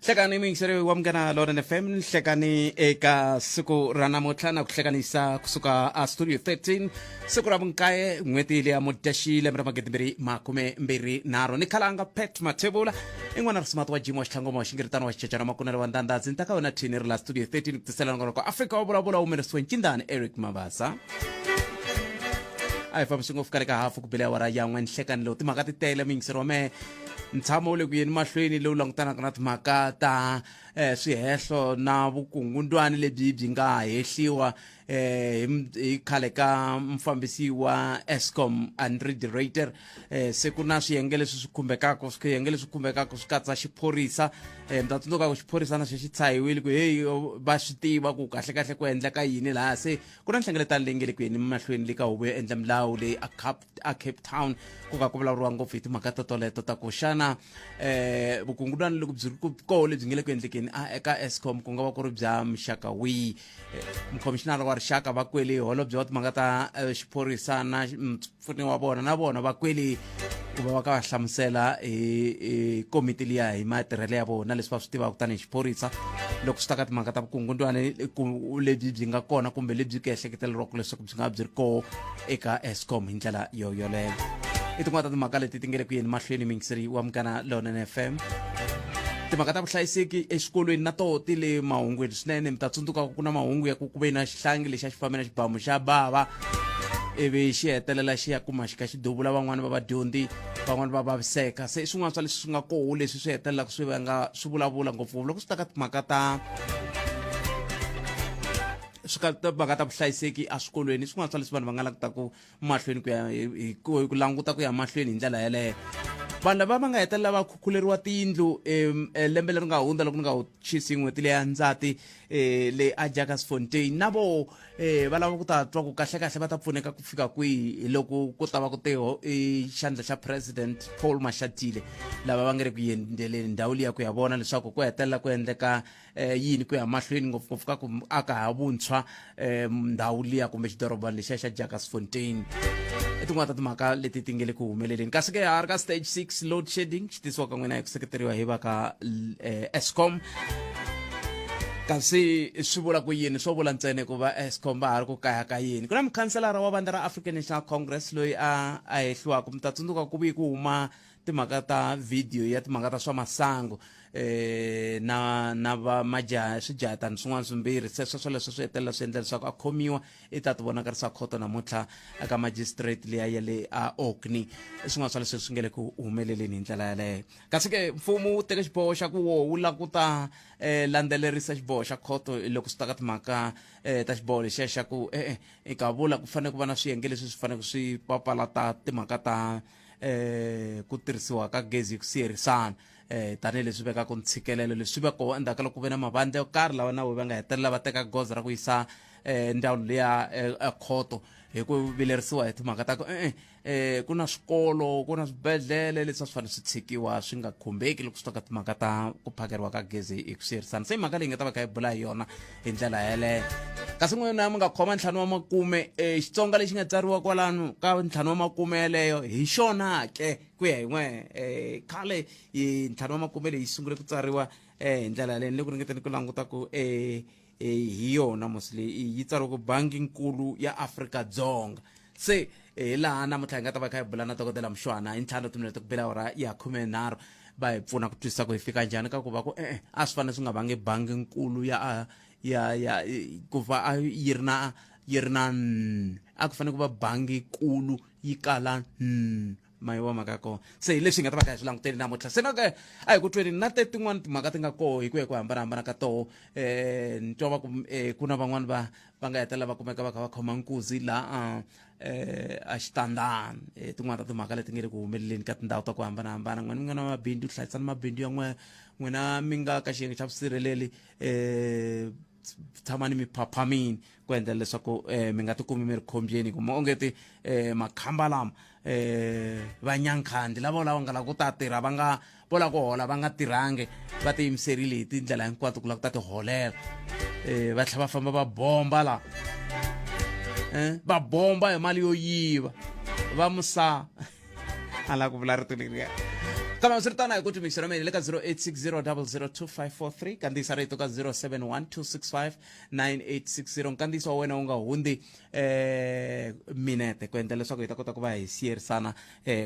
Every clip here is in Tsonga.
Hlekani muyingiseri wa Munghana Lonene FM, hlekani eka siku ra namuntlha na ku hlekanisa kusuka a Studio 13, siku ra vunkaye, n'hweti leya Mudyaxi, lembe ra 2023. Ni khalanga Pat Mathebula, i n'wana risimati wa Jim wa Xitlhangoma wa Xingiritano wa Xicecana Makunele wa Ndandadzi. Ni ta ka wena thini ri la Studio 13 ku tisela nongonoko Afrika wa Vulavula, wu humelerisiwe Ncindani Eric Mabasa. A hi fambisi ngopfu kale ka hafu ku bile awara ya n'we nhlekani lowu timhaka ti tele muyingiseri wa mehe. Ntshamo wu le ku yeni mahlweni lowu langutanaka na timhaka ta swihehlo na vukungundwani lebyi byi nga hehliwa hi khale ka mufambisi wa Eskom Andre de Ruyter. Se ku na swiyenge leswi swi khumbekaka, swiyenge leswi khumbekaka swi katsa xiphorisa. Mi ta tsundzuka ku xiphorisa na xo xi tshahiwile ku heyi va swi tiva ku kahlekahle ku endleka yini laha. Se ku na nhlengeletano leyi nge le ku yeni mahlweni le ka huvo yo endla milawu leyi a a Cape Town, ku ka ku vulavuriwa ngopfu hi timhaka to toleto ta ku xana vukungundwani loko byi ri koho lebyi nge le ku endlekeni eka Eskom ku nga va ku ri bya muxaka wihi. Mukhomixinara wa rixaka va kwele, holobye wa timhaka ta xiphorisa na mpfuni wa vona na vona va kwele ku va va ka va hlamusela hi komiti liya hi matirhelo ya vona, leswi va swi tivaka tanihi xiphorisa loko swi ta ka timhaka ta vukungundwani lebyi byi nga kona kumbe lebyi ku ehleketeleriwaka leswaku byi nga byi ri koho eka Eskom hi ndlela yo yoleyo. I tin'wana ta timhaka leti ti nge le ku yeni mahlweni, muyingiseri wa Munghana Lonene FM. Timhaka ta vuhlayiseki exikolweni na toho ti le mahungwini swinene. Mi ta tsundzuka ku na mahungu ya ku ku ve na xihlangi lexi a xi fambe na xibamu xa bava, ivi xi hetelela xi ya kuma xi kha xi duvula van'wani va vadyondzi, van'wani va vaviseka. Se i swin'wana swa leswi swi nga koho leswi swi hetelelaka swi vanga swi vulavula ngopfu loko swi ta ka timhaka ta swi ka timhaka ta vuhlayiseki eswikolweni. I swin'wana swa leswi vanhu va nga langutaka mahlweni ku ya hi ku languta ku ya mahlweni hi ndlela yeleyo. Vanhu lava va nga hetelela va khukhuleriwa tiyindlu lembe leri nga hundza, loko ni nga chisi n'hweti leya Ndzati, le a Jagersfontein, na voho va lava ku ta twa ku kahlekahle va ta pfuneka ku fika kwihi hi loko ku ta va ku te i xandla xa President Paul Mashatile lava va nge ri ku yendzeleni ndhawu liya ku ya vona leswaku ku hetelela ku endleka yini ku ya mahlweni, ngopfungopfu ka ku aka ha vuntshwa ndhawu liya kumbe xidorobana lexiya xa Jagersfontein. I tin'wana ta timhaka leti ti nge le ku humeleleni. Kasi ke ha ri ka stage 6 load shedding, xi tisiwa ka n'wina hi ku seketeriwa hi va ka Eskom. Kasi swi vula ku yini? Swo vula ntsena ku va Eskom va ha ri ku kaya ka yini. Ku na mukhanselara wa vandla ra African National Congress loyi a a hehliwaka. Mi ta tsundzuka ku vuye ku huma timhaka ta video ya timhaka ta swa masangu na va majaha swijahatani swin'wana swimbirhi. Se sweswo leswo swi hetelela swi endla leswaku a khomiwa, i ta ti vonakarisa khoto namuntlha eka magistrate liya ya le a Orkney. I swin'wana swa leswi swi nge le ku humeleleni hi ndlela yaleyo. Kasi ke mfumo wu teke xiboho xa ku wo wu lava ku ta landzelerisa xiboho xa khoto loko swi ta ka timhaka ta xiboho lexiya xa ku e-e eka vula ku fanele ku va na swiyenge leswi swi faneleke swi papalata timhaka ta ku tirhisiwa ka gezi hi ku siyerisana, tanihileswi vekaka ntshikelelo. Leswi va koho endzhaku ka loko ku ve na mavandla yo karhi lawa na wo va nga hetelela va teka goza ra ku yisa ndzawulo liya ekhoto hi ku vilerisiwa hi timhaka ta ku e-e ku na swikolo, ku na swibedhlele leswi a swi fanele swi tshikiwa swi nga khumbeki loko swi ta ka timhaka ta ku phakeriwa ka gezi hi ku siyerisana. Se mhaka leyi nga ta va kha yi bula hi yona hi ndlela yeleyo. Kasi n'wina mi nga khoma ntlhanu wa makume, Xitsonga lexi nga tsariwa kwalano ka ntlhanu wa makume yeleyo hi xona ke ku ya hi n'we. Khale ntlhanu wa makume leyi sungule ku tsariwa hi ndlela yaleyo. Ni le ku ringeteni ku languta ku hi yona mos leyi yi tsariwa ku Bangi Nkulu ya Afrika-Dzonga. Se hi laha namuntlha hi nga ta va kha hi bula na Dokodela Mushwana hi ntlhanu timinete ku bela awara ya 13, va hi pfuna ku twisisa ku hi fika njhani ka ku va ku e-e a swi fanele swi nga vangi bangi nkulu ya ya ya ku va a yi ri na yi ri na n, a ku fanele ku va bangi kulu yi kala n mayiwa mhaka ya kona. Se hi leswi hi nga ta va kha hi swi languteli namuntlha. Se na ke a hi ku tweni na te tin'wani timhaka ti nga koho hi ku ya hi ku hambanahambana ka toho. Ni twa va ku ku na van'wani va va nga hetelela va kumeka va kha va khoma nkuzi laha a xitandani. Tin'wani ta timhaka leti nge le ku humeleleni ka tindhawu ta ku hambanahambana. N'wina mi nga na mabindzu, hlayisani mabindzu ya n'wina. N'wina mi nga ka xiyenge xa vusirheleli, tshamani mi phaphamini ku endlela leswaku mi nga tikumi mi ri khombyeni, kumbe ongeti makhamba lama vanyankhandli lava lava nga lava ku ta tirha, va nga vo lava ku hola va nga tirhangi, va tiyimiserile hi tindlela hinkwato ku lava ku ta ti holela, va tlhela va famba va bomba la, va bomba hi mali yo yiva va musa a lava ku vula rito leriya. Kambe swi ri tano hi ku timixero mina le ka 0860002543, kandziyisa rito ka 0712659860. Nkandziyiso wa wena wu nga hundzi minete, ku endla leswaku hi ta kota ku va hi siyerisana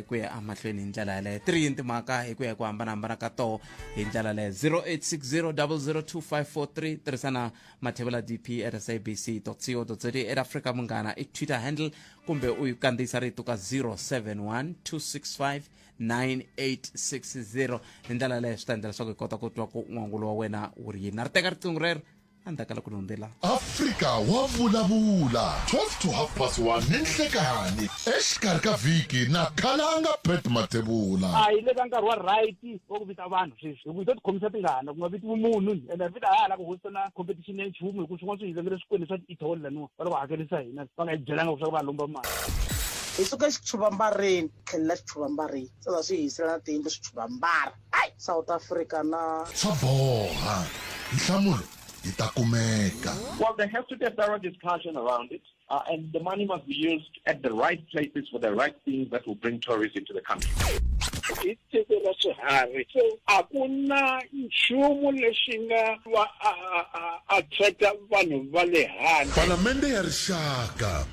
ku ya emahlweni hi ndlela yaleyo. Ti ri yini timhaka hi ku ya hi ku hambanahambana ka toho hi ndlela yaleyo? 0860002543, tirhisana Mathebula DP at sabc co za, at Africa Munghana i Twitter handle, kumbe u yi kandziyisa rito ka 071 265 9860. Hi ndlela yaleyo swi ta endla leswaku hi kota ku twa ku n'wangulo wa wena wu ri yini. Na ri teka riqingho rero endzhaku ka loko ni hundzela. Afrika wa vulavula, 12 to half past 1 ninhlekani, exikarhi ka vhiki na Khalanga Pat Mathebula. A hi le ka nkarhi wa right wa ku vita vanhu sweswi, hi ku hi to tikhomisa tingana ku nga vitiwi munhu, ene vita ha ha la ku hosta na competition ya nchumu, hi ku swin'wana swi hi vengele swikweleti swa ti-e-toll laniwa va loko hakerisa hina va nga hi byelanga leswaku va lomba mali. Hi suka xichuvambareni tlhelela xichuvambareni se za swi hisela na tiyindlu swichuvambara ai South Africa na. Swa boha, nhlamulo yi ta kumeka. Well, there has to be a thorough discussion around it, and the money must be used at the right places for the right things that will bring tourists into the country. I tiko ra swiharhi, so a ku na nchumu lexi nga va attract-a vanhu va le handle. Palamende ya Rixaka.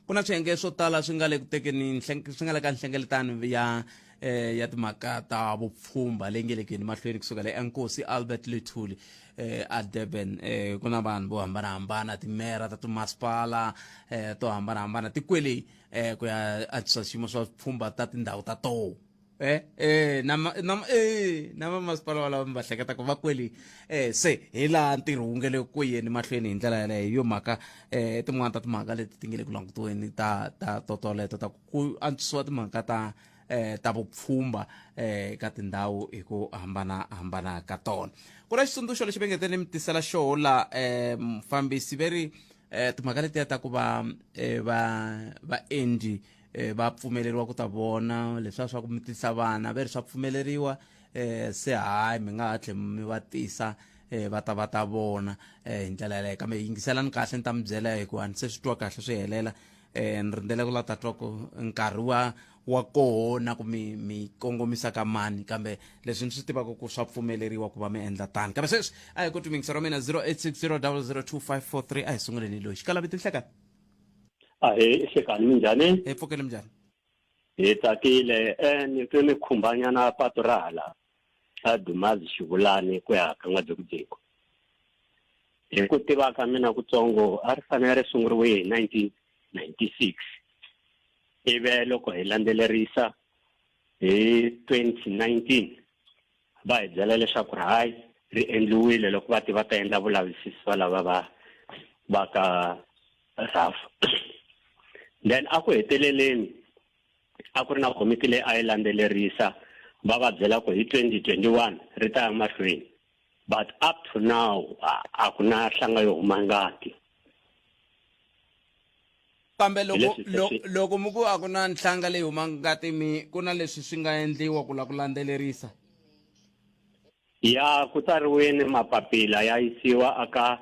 Ku na swiyenge swo tala swi nga le ku tekeni swi nga le ka nhlengeletano ya ya timhaka ta vupfhumba leyi nge le ku yeni mahlweni kusuka le eNkosi Albert Luthuli a Durban. Ku na vanhu vo hambanahambana, timera ta timasipala to hambanahambana ti kwele ku ya antswisa swiyimo swa vupfhumba ta tindhawu ta toho. Na na na vamasipala valava mi va hleketaka va kwele. Se hi laha ntirho wu nge le ku yeni mahlweni hi ndlela yaleyo. Hi yo mhaka tin'wana ta timhaka leti ti nge le ku langutiweni ta ta totoleto ta ku antswisiwa timhaka ta ta vupfhumba ka tindhawu hi ku hambana hambana ka tona. Ku na xitsundzuxo lexi va nge te ni mi tisela xoho la, mufambisi ve ri timhaka letiya ta ku va va vaendli va pfumeleriwa ku ta vona leswiya swa ku mi tisa vana, ve ri swa pfumeleriwa. Se hayi, mi nga ha tlhe mi va tisa va ta va ta vona hi ndlela yaleyo, kambe yingiselani kahle ni ta mi byela, hikuva ni se swi twa kahle swi helela. Ni rindzele ku la ta twa ku nkarhi wa wa koho na ku mi mi kongomisa ka mani, kambe leswi ni swi tivaka ku swa pfumeleriwa ku va mi endla tani. Kambe sweswi a hi ku timingisa ra mina 0860002543. A hi sunguleni loyi xikala vito nhlekani. Ahee, hlekani, minjhani? Hi pfukile, minjhani? Hi tsakile. Ni twe mi khumbanyana patu ra hala a Dumazi Xivulani ku ya ka N'wabyekubyeko. Hi ku tiva ka mina kutsongo, a ri fanele ri sunguriwe hi 1996, ivi loko hi landzelerisa hi 2019 va hi byela leswaku ri hayi, ri endliwile loko va ti va ta endla vulavisisi va lava va va ka RAF. Then a ku heteleleni a ku ri na komiti leyi a yi landzelerisa, va va byela ku hi 2021 ri ta ya mahlweni, but up to now a ku na hlanga yo huma ngati. Kambe loko loko mi ku a ku na nhlanga leyi huma ngati, mi ku na leswi swi nga endliwa ku la ku landzelerisa? Ya ku tsariwini mapapila ya yisiwa aka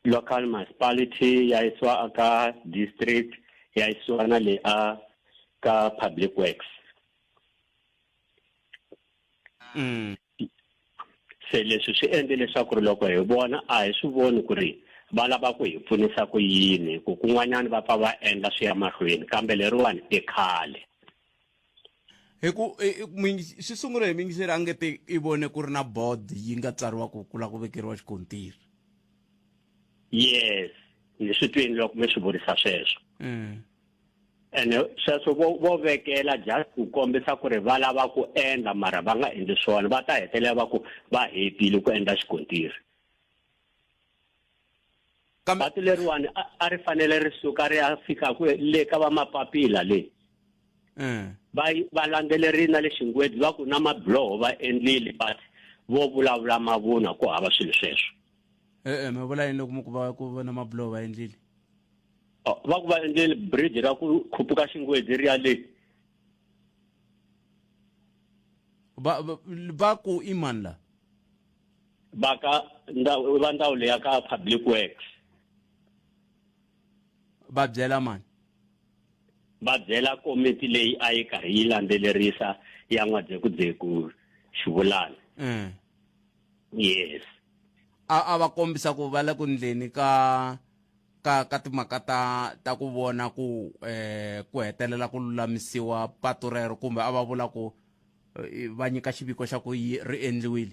local municipality, ya yisiwa aka district, ya yisiwa na le a ka public works. Se leswi swi endle leswaku ri loko hi vona a hi swi voni ku ri va lava ku hi pfunisa ku yini, ku kun'wanyana va pfa va endla swi ya mahlweni, kambe leriwani i khale. Hi ku swi sungule hi muyingiseri a nge te i vone ku ri na board yi nga tsariwa ku ku lava ku vekeriwa xikontiri. Yes, ni swi twini loko mi swi vurisa sweswo. Ene sweswo vo vekela just ku kombisa ku ri va lava ku endla, mara va nga endli swona, va ta hetelela va ku va hetile ku endla xikontiri. Kambe patu leriwani a ri fanele ri suka ri ya fika ku le ka va mapapila le. Va va landzelerile na le Xingwedzi, va ku na mabiloho va endlile, but vo vulavula mavunwa, ku hava swilo sweswo. E-e, mi vula yini loko mi ku va ku va na mabiloho va endlile? Oh, va ku va endlile bridge ra ku khupuka Xingwedzi ri ya le. Va ku i mani la? Va ka va ndzawulo ya ka Public Works. Va byela mani? Va byela komiti leyi a yi karhi yi landzelerisa. ya N'wadzekudzeku Xivulani. Yes. A va kombisa ku va le ku ndleni ka ka ka timhaka ta ta ku vona ku ku hetelela ku lulamisiwa patu rero kumbe a va vula ku va nyika xiviko xa ku yi ri endliwile.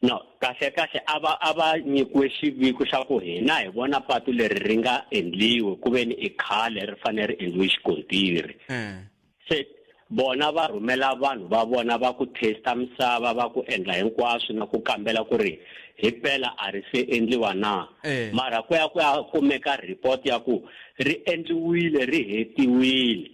No, kahle kahle a va a va nyikiwe xiviko xa ku hina hi vona patu leri ri nga endliwi ku ve ni i khale ri fanele ri endliwe xikontiri. Se vona va rhumela vanhu va vona va ku testa misava va ku endla hinkwaswo na ku kambela ku ri hi pela a ri se endliwa na. Mara ku ya ku ya kumeka report ya ku ri endliwile ri hetiwile.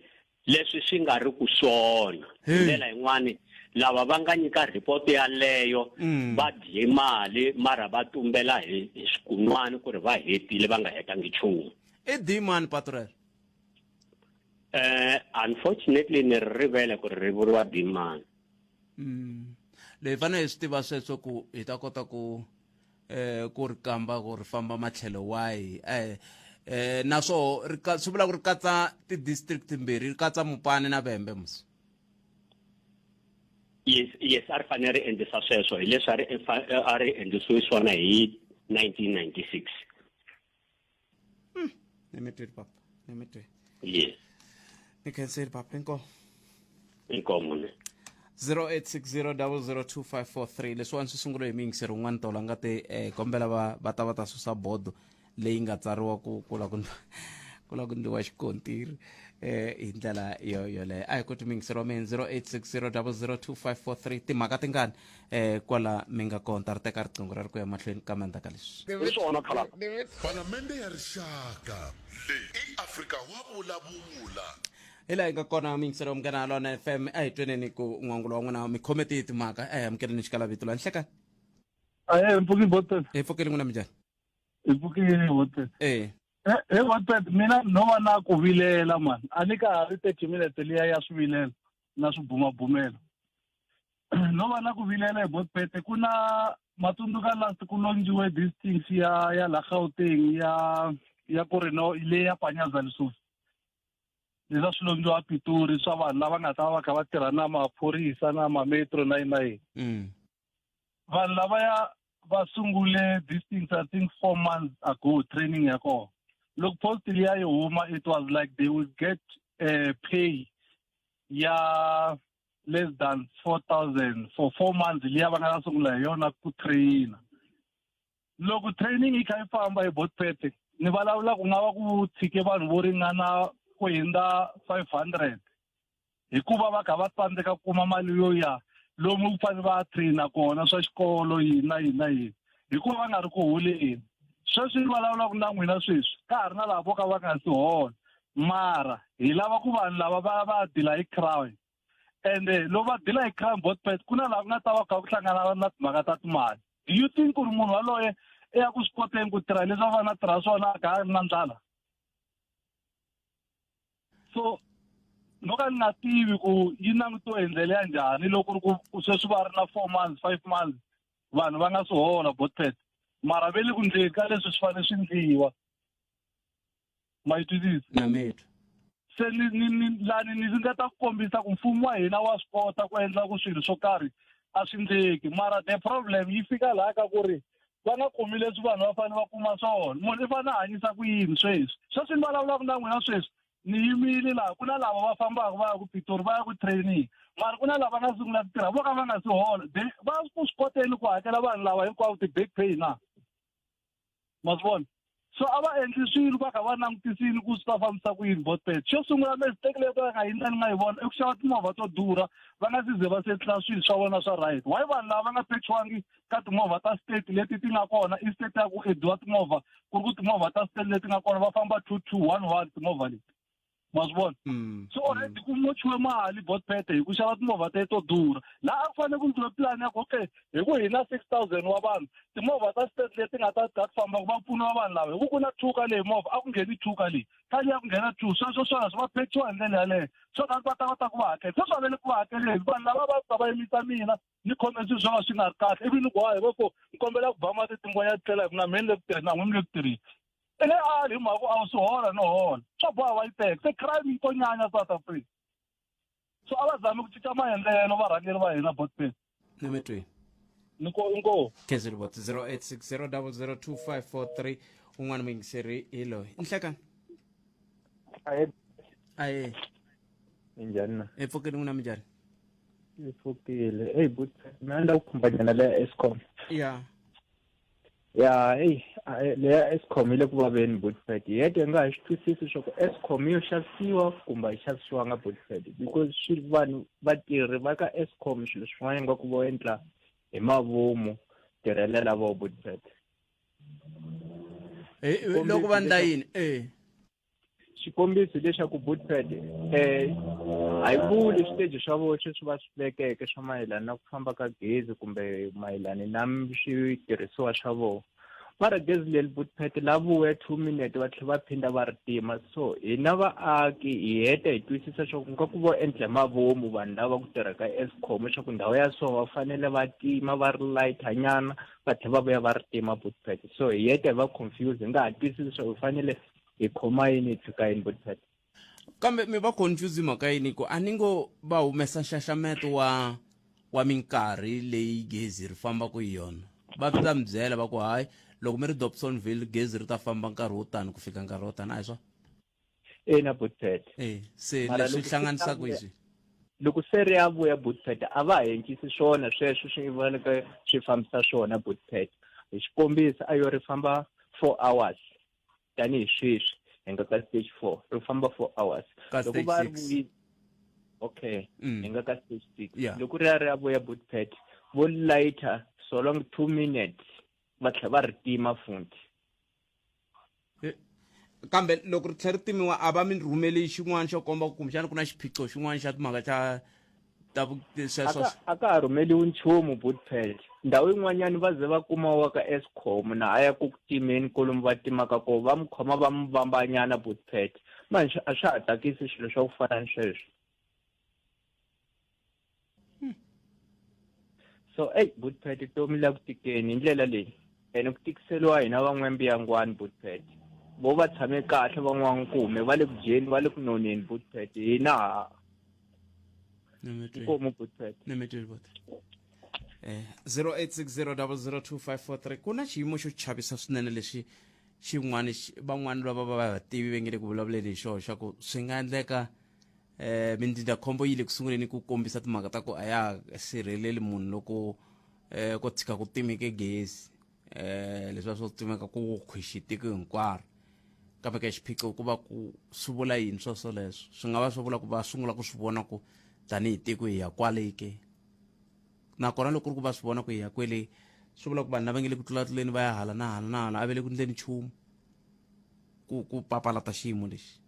Leswi swi nga ri ku swona. Hi ndlela yin'wani, lava va nga nyika report yaleyo va dye mali mara va tumbela hi hi swikunwani ku ri va hetile va nga hetangi nchumu. I D mani patu rero? Unfortunately ni ri rivele ku ri ri vuriwa D mani. Leyi fanele hi swi tiva sweswo ku hi ta kota ku ku ri kamba ku ri famba matlhelo wahi naswo ri swi vula ku ri katsa ti-district timbirhi ri katsa Mupani na Vhembe musi. Yes, yes, a ri fanele ri endlisa sweswo hi leswi a ri endlisiwe swona hi 1996. Ni mi twile papa, ni mi twile. Yes. Ni khensile papa, inkomu. Inkomu ne. 0860002543 leswiwani swi sungule hi muyingiseri un'wana tolo a nga te kombela va va ta va ta susa bodo leyi nga tsariwa ku ku la ku ku la ku ndliwa xikontiri hi ndlela yo yoleyo. A hi koti muyingiseri wa mina 0860002543 timhaka tingani kwala mi nga kona ta ri teka riqingho ra ri ku ya mahlweni kambe endzhaku ka leswi. Hi swona Khalanga. Palamende ya Rixaka. Leyi i Afrika wa vulavula. Hi laha hi nga kona muyingiseri wa Munghana Lona FM, a hi tweneni ku n'wangulo wa n'wina mi khome tihi timhaka. A hi amukeleni xikalavito laha nhlekani. Ahee, mpfukile Botpet. Hi pfukile n'wina minjhani? Hi pfukile Botpet. Eh. He Botpet, mina no va na ku vilela man. A ni ka ha ri 30 minutes liya ya swivilelo na swibumabumelo. No va na ku vilela hi Botpet, ku na matsundzuka last ku lonjiwe these things ya ya la Gauteng ya ya ku ri no le ya Panyaza Lesufi. Leswi a swi lonjiwa Pitori swa vanhu lava nga ta va va kha va tirha na maphorisa na ma metro na yini na yini. Vanhu lavaya va sungule these things I think 4 months ago training ya kona. Loko post liya yi huma it was like they would get pay ya less than 4,000 for 4 months liya va nga ta sungula hi yona ku train. Loko training yi kha yi famba hi Botpet ni vulavula ku nga va ku tshike vanhu vo ringana ku hundza 500 hikuva va kha va tsandzeka ku kuma mali yo ya lomu ku fanele va traina kona swa xikolo yini na yini na yini hikuva va nga ri ku holeni. Sweswi ni vulavulaka na n'wina sweswi ka ha ri na lava vo ka va nga si hola, mara hi lava ku vanhu lava va va deal hi crime. Ende loko va deal hi crime Botpet ku na laha ku nga ta va kha ku hlangana na timhaka ta timali. Do you think ku ri munhu waloye i ya ku swi koteni ku tirha leswi a fanele a tirha swona a kha a ri na ndlala? So no ka ni nga tivi ku yi langutiwe hi ndlela ya njhani loko ku ri ku sweswi va ri na 4 months 5 months vanhu va nga swi hola Botpet, mara ve le ku ndleni ka leswi swi fanele swi ndliwa. Ma yi twisisa? Na mi twa. Se ni ni ni lani ni ringeta ku kombisa ku mfumo wa hina wa swi kota ku endla ku swilo swo karhi a swi ndleki, mara the problem yi fika laha ka ku ri va nga kumi leswi vanhu va fanele va kuma swona. Munhu i fanele a hanyisa ku yini sweswi? Sweswi ni vulavulaka na n'wina sweswi ni yimile laha ku na lava va fambaka va ya ku Pitori va ya ku training, mara ku na lava nga sungula ku tirha vo ka va nga si hola. Va ku swi koteni ku hakela vanhu lava hinkwavo ti-back pay na? Ma swi vona? So a va endli swilo va kha va langutisile ku swi ta fambisa ku yini Botpet. Xo sungula mistake leyi va nga yi endla ni nga yi vona i ku xava timovha to durha va nga si ze va setla swilo swa vona swa right. Why vanhu lava va nga pechiwangi ka timovha ta state leti ti nga kona instead ya ku ediwa timovha ku ri ku timovha ta state leti nga kona va famba 2 2 1 1 timovha leti. Ma swi vona? So already ku mochiwe mali Botpet hi ku xava timovha teto to durha. Laha a ku fanele ku endliwe plan ya ku okay hi ku hi na 6000 wa vanhu timovha ta state leti nga ta ta famba ku va pfuniwa vanhu lava hi ku ku na 2 ka leyi movha a ku ngheni 2 ka leyi ka leyi a ku nghena 2 sweswo swona swi va phechiwa hi ndlela yaleyo so that va ta kota ku va hakela. Sweswi va ve le ku va hakeleni vanhu lava va ta va yimisa mina ni khome swilo swo ka swi nga ri kahle ivi ni ku hayi va ku ni kombela ku ba mati tingwenya ti tlela hi ku na mina ni le ku tirheni na n'wina mi le ku tirheni. I nge ali hi mhaka ku a wu swi hola no hola swa boha va yi teka se crime yi to nyanya South Africa. So a va zami ku cinca maendlelo varhangeri va hina botpen. Ni mi twini. Nko inkomu. Khensile bot 0860002543 un'wana muyingiseri hi loyi. Nhlekani. Ahe. Ahe. Minjhani na? Hi pfukile n'wina minjhani? Hi pfukile. Hey but mina ni lava ku khumbanyana le Eskom. Ya. Ya, hey, leya Eskom yi le ku vaveni Bootfed. Yet hi nga ha swi twisisi swa ku Eskom yo xavisiwa kumbe a yi xavisiwanga Bootfed because swi vanhu vatirhi va ka Eskom swilo swin'wana nga ku vo endla hi mavomu tirhelela vo Bootfed. Loko va ndla yini? Eh. Xikombiso hileswaku Bootpad um a yi vuli switeji swa vona sweswi va swi vekeke swa mayelana na ku famba ka gezi kumbe mayelana na switirhisiwa swa vona mara gezi leri Bootpad la vuya 2 minute va tlhela va phinda va ri tima. So hina vaaki hi heta hi twisisa swa ku nga ku vo endla mavomu vanhu lava ku tirha ka Eskom leswaku ndhawu ya so va fanele va tima va ri lighter nyana va tlhela va vuya va ri tima Bootpad. So hi heta hi va confuse, hi nga ha twisisi leswaku hi fanele hi khoma yini hi tshika yini, Bootpad. Kambe mi va confuse mhaka yini ku a ni ngo va humesa nxaxameto wa minkarhi leyi gezi ri fambaka hi yona, va ta mi byela va ku hayi, loko mi ri Dobsonville gezi ri ta famba nkarhi wo tani ku fika nkarhi wo tani, a hi swona? Ina Bootpad. Eh, se leswi hlanganisaka hi swi loko se ri ya vuya Bootpad a va ha encisi swona sweswo swi voneke swi fambisa swona Bootpad. Hi xikombiso, a yo ri famba 4 hours tanihi sweswi hi nga ka stage 4, ri famba 4 hours. Ka loko stage va ri 6. Okay, hi nga ka stage 6. Loko ri ya ri ya vuya Bootpad vo lighter so long 2 minutes va tlhela va ri tima futhi. Kambe loko ri tlhela ri timiwa a va mi rhumeli xin'wana xo komba ku kumbexana ku na xiphiqo xin'wana xa timhaka xa ta sweswo? A ka ha rhumeliwi nchumu Bootpad. Ndhawu yin'wanyana va ze va kuma wa ka Eskom na a ya ku ku timeni kolomu va timaka kona va mu khoma va mu vambanyana Bootpad. Manje a swa ha tsakisi swilo swa ku fana ni sweswo. So ey Bootpad, vutomi la ku tikeni hi ndlela leyi ene ku tikiseliwa hina van'wembiyangwani Bootpad. Vo va tshame kahle van'wankume va le ku dyeni va le ku noneni Bootpad, hina ha inkomu Bootpad. 0860002543 ku na xiyimo xo chavisa swinene lexi xin'wana van'wana lava va vativi va nge le ku vulavuleni hi xona xa ku swi nga endleka mindzindzakhombo yi le ku sunguleni ku kombisa timhaka ta ku a ya sirheleli munhu loko ko tshika ku timeke gezi, leswiya swo timeka ku khwixi tiko hinkwaro. Kambe ka xiphiqo ku va ku swi vula yini swo swoleswo? Swi nga va swi vula ku va sungula ku swi vona ku tanihi tiko hi ya kwale ke, nakona loko ku ri ku va swi vona ku hi ya kwele, swi vula ku vanhu lava nge le ku tlulatluleni va ya hala na hala na hala a ve le ku ndleni nchumu ku papalata xiyimo lexi.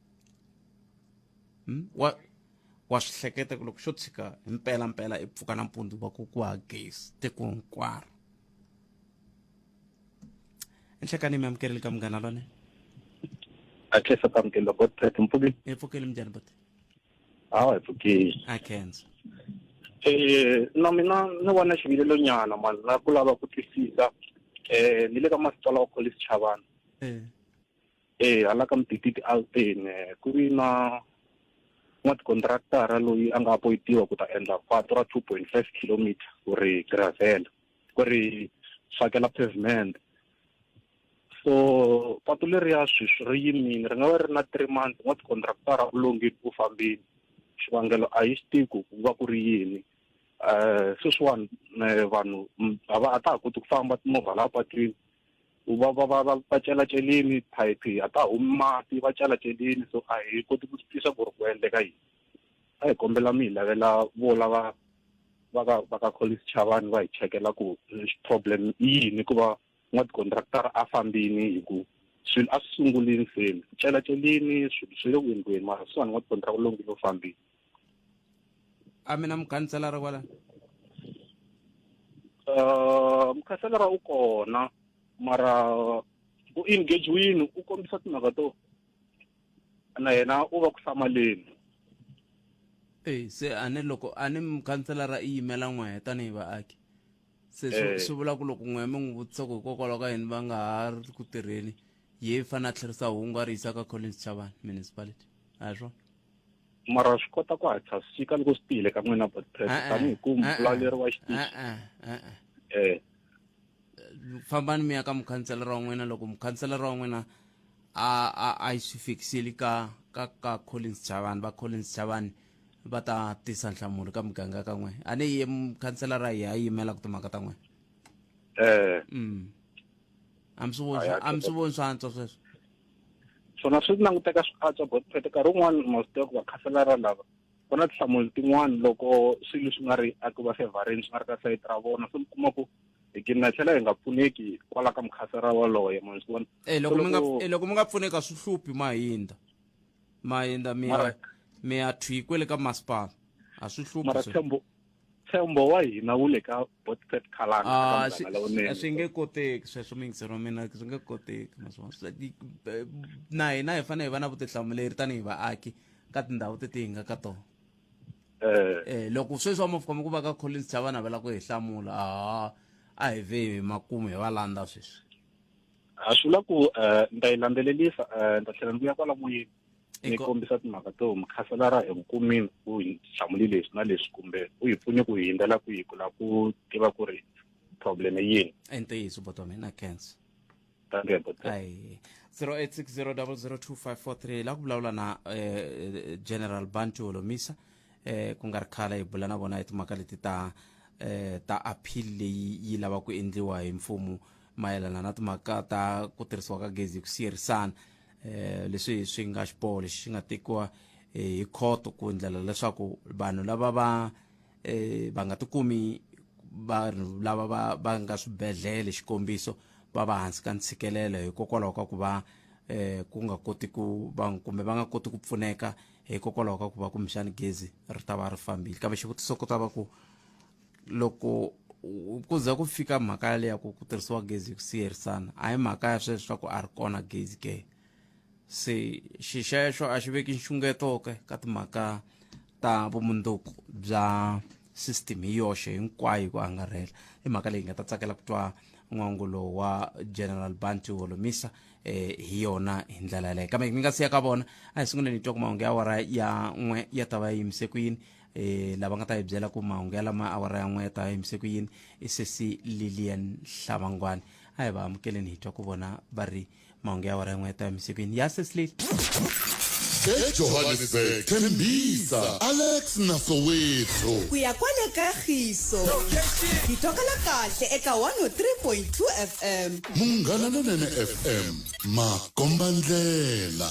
Wa swi hleketa ku loko xo tshika hi mpela mpela i pfuka nampundzu va ku ku ha gezi tiko hinkwaro? Enhlekani mi amukeleli ka Munghana Lone. A khensa ku amukela Godfred Mpfukile. Hi pfukile, minjhani bote? Hawa, hi pfukile. A khensa. Na mina ni vona xivilelo nyana mani na ku lava ku twisisa. Ni le ka masipala wa Collins Chavani. Hala ka Mtititi Alten ku vi na n'watikontraktara loyi a nga apoyitiwa ku ta endla patu ra 2.5 kilometer ku ri gravel ku ri fakela pavement. So patu leriya sweswi ri yimile, ri nga va ri na 3 months n'watikontraktara u longile u fambile. Xivangelo a hi xi tivi ku ku va ku ri yini. Sweswiwani vanhu a va a ta ha koti ku famba timovha laha patwini, va va va va va celacelini phayiphi, a ta humi mati, va celacelini. So a hi koti ku twisisa ku ri ku endleka yini. A hi kombela mi hi lavela vo lava va ka Collins Chavani va hi chekela ku problem i yini ku va n'watikontraktara a fambini, hi ku swilo a swi sungulini seni ku celacelini, swilo swi le ku endliweni mara sweswiwani n'watikontraka longile u fambini. A mina mukhanselara kwala? Mukhanselara u kona mara u engageini u kombisa timhaka to na yena u va ku hlamaleni. E se a ni loko a ni mukhanselara i yimela n'wehe tanihi vaaki, se swi vula ku loko n'wehe mi n'wi vutisa ku hikokwalaho ka yini va nga ha ri ku tirheni, ye fanele a tlherisa hungu a ri yisa ka Collins Chavani municipality, a hi swona? Mara swi kota ku hatlisa swi fika loko swi tiyile ka n'wina Botpet E-e. tanihi ku E-e. muvulavuleri wa xitichi. E-e, e-e. Eh. Fambani mi ya ka mukhanselara wa n'wina loko mukhanselara wa n'wina a a a yi swi fikiseli ka ka ka Collins Chavani va Collins Chavani va ta tisa nhlamulo ka muganga ka n'we a ni ye mukhanselara hi ya yimelaka timhaka ta n'we. Eh. A mi swi voni a mi swi voni swa antswa sweswo? Swona swi languteka swi antswa Botpet nkarhi wun'wani ma swi tiva ku vakhanselara lava ku na tinhlamulo tin'wani loko swilo swi nga ri a ku va fevhareni swi nga ri ka sayiti ra vona se mi kuma ku hi gina tlhela hi nga pfuneki kwala ka mukhansela waloye ma swi vona. Eh loko mi nga eh, loko mi nga pfuneki a swi hluphi mahinda mahinda mi ya mi ya thwi kwele ka masipala a swi hluphi. Mara tshembo tshembo wa hina wu le ka Botpet Khalanga. Ah, swi nge koteki sweswo miyingiseri wa mina swi nge koteki maswona na hina hi fanele hi va na vutihlamuleri tanihi vaaki ka tindhawu teti hi nga ka tona. Eh loko sweswi wa mafika mi ku va ka Collins Chavana va lava ku hi hlamula a a hi ve hi makumu hi va landza sweswi. A swi vula ku ni ta yi landzelelisa ni ta tlhela ni vuya kwala moyeni ni kombisa timhaka to mukhanselara hi kumini u hi hlamuli leswi na leswi kumbe u hi pfune ku hi hundzela kwihi ku lava ku tiva ku ri problem i yini. I ntiyiso buti wa mina khensa. Thank you buti. Ayi 0860002543 la ku vulavula na eh, General Bantu Holomisa eh ku nga ri khale hi bula na vona hi timhaka leti ta eh ta appeal leyi yi lava ku endliwa hi mfumo mayelana na timhaka ta ku tirhisiwa ka gezi hi ku siyerisana eh leswi swi nga xiboho lexi xi nga tekiwa hi khoto ku endlela leswaku vanhu lava va eh va nga tikumi vanhu lava va va nga swibedhlele xikombiso va va hansi ka ntshikelelo hikokwalaho ka ku va eh ku nga koti ku va kumbe va nga koti ku pfuneka hikokwalaho ka ku va kumbexani gezi ri ta va ri fambile kambe xivutiso ku ta va ku loko ku za ku fika mhaka yaleyo ya ku ku tirhisiwa gezi hi ku siyerisana a hi mhaka ya sweswo swa ku a ri kona gezi ke se xi xexo a xi veki nxungeto ke ka timhaka ta vumundzuku bya system hi yoxe hinkwayo hi ku angarhela i mhaka leyi nga ta tsakela ku twa n'wangulo wa General Bantu Holomisa eh hi yona hi ndlela yaleyo kambe mi nga siya ka vona a hi sunguleni hi twa ku mahungu ya awara ya n'we ya ta va yimise ku yini eh lava nga ta hi byela ku mahungu ya lama awara ya n'we ya ta va yimise ku yini i sesi Lilian Hlavangwani a hi va amukeleni hi twa ku vona va ri mahungu ya awara ya n'we ya ta va yimise ku yini ya sesi Lili. EJohannesburg, Tembisa, Alex na Soweto. Ku ya kwale ka Giso. Hi twakala kahle eka 103.2 FM. Munghana Lonene FM, makombandlela.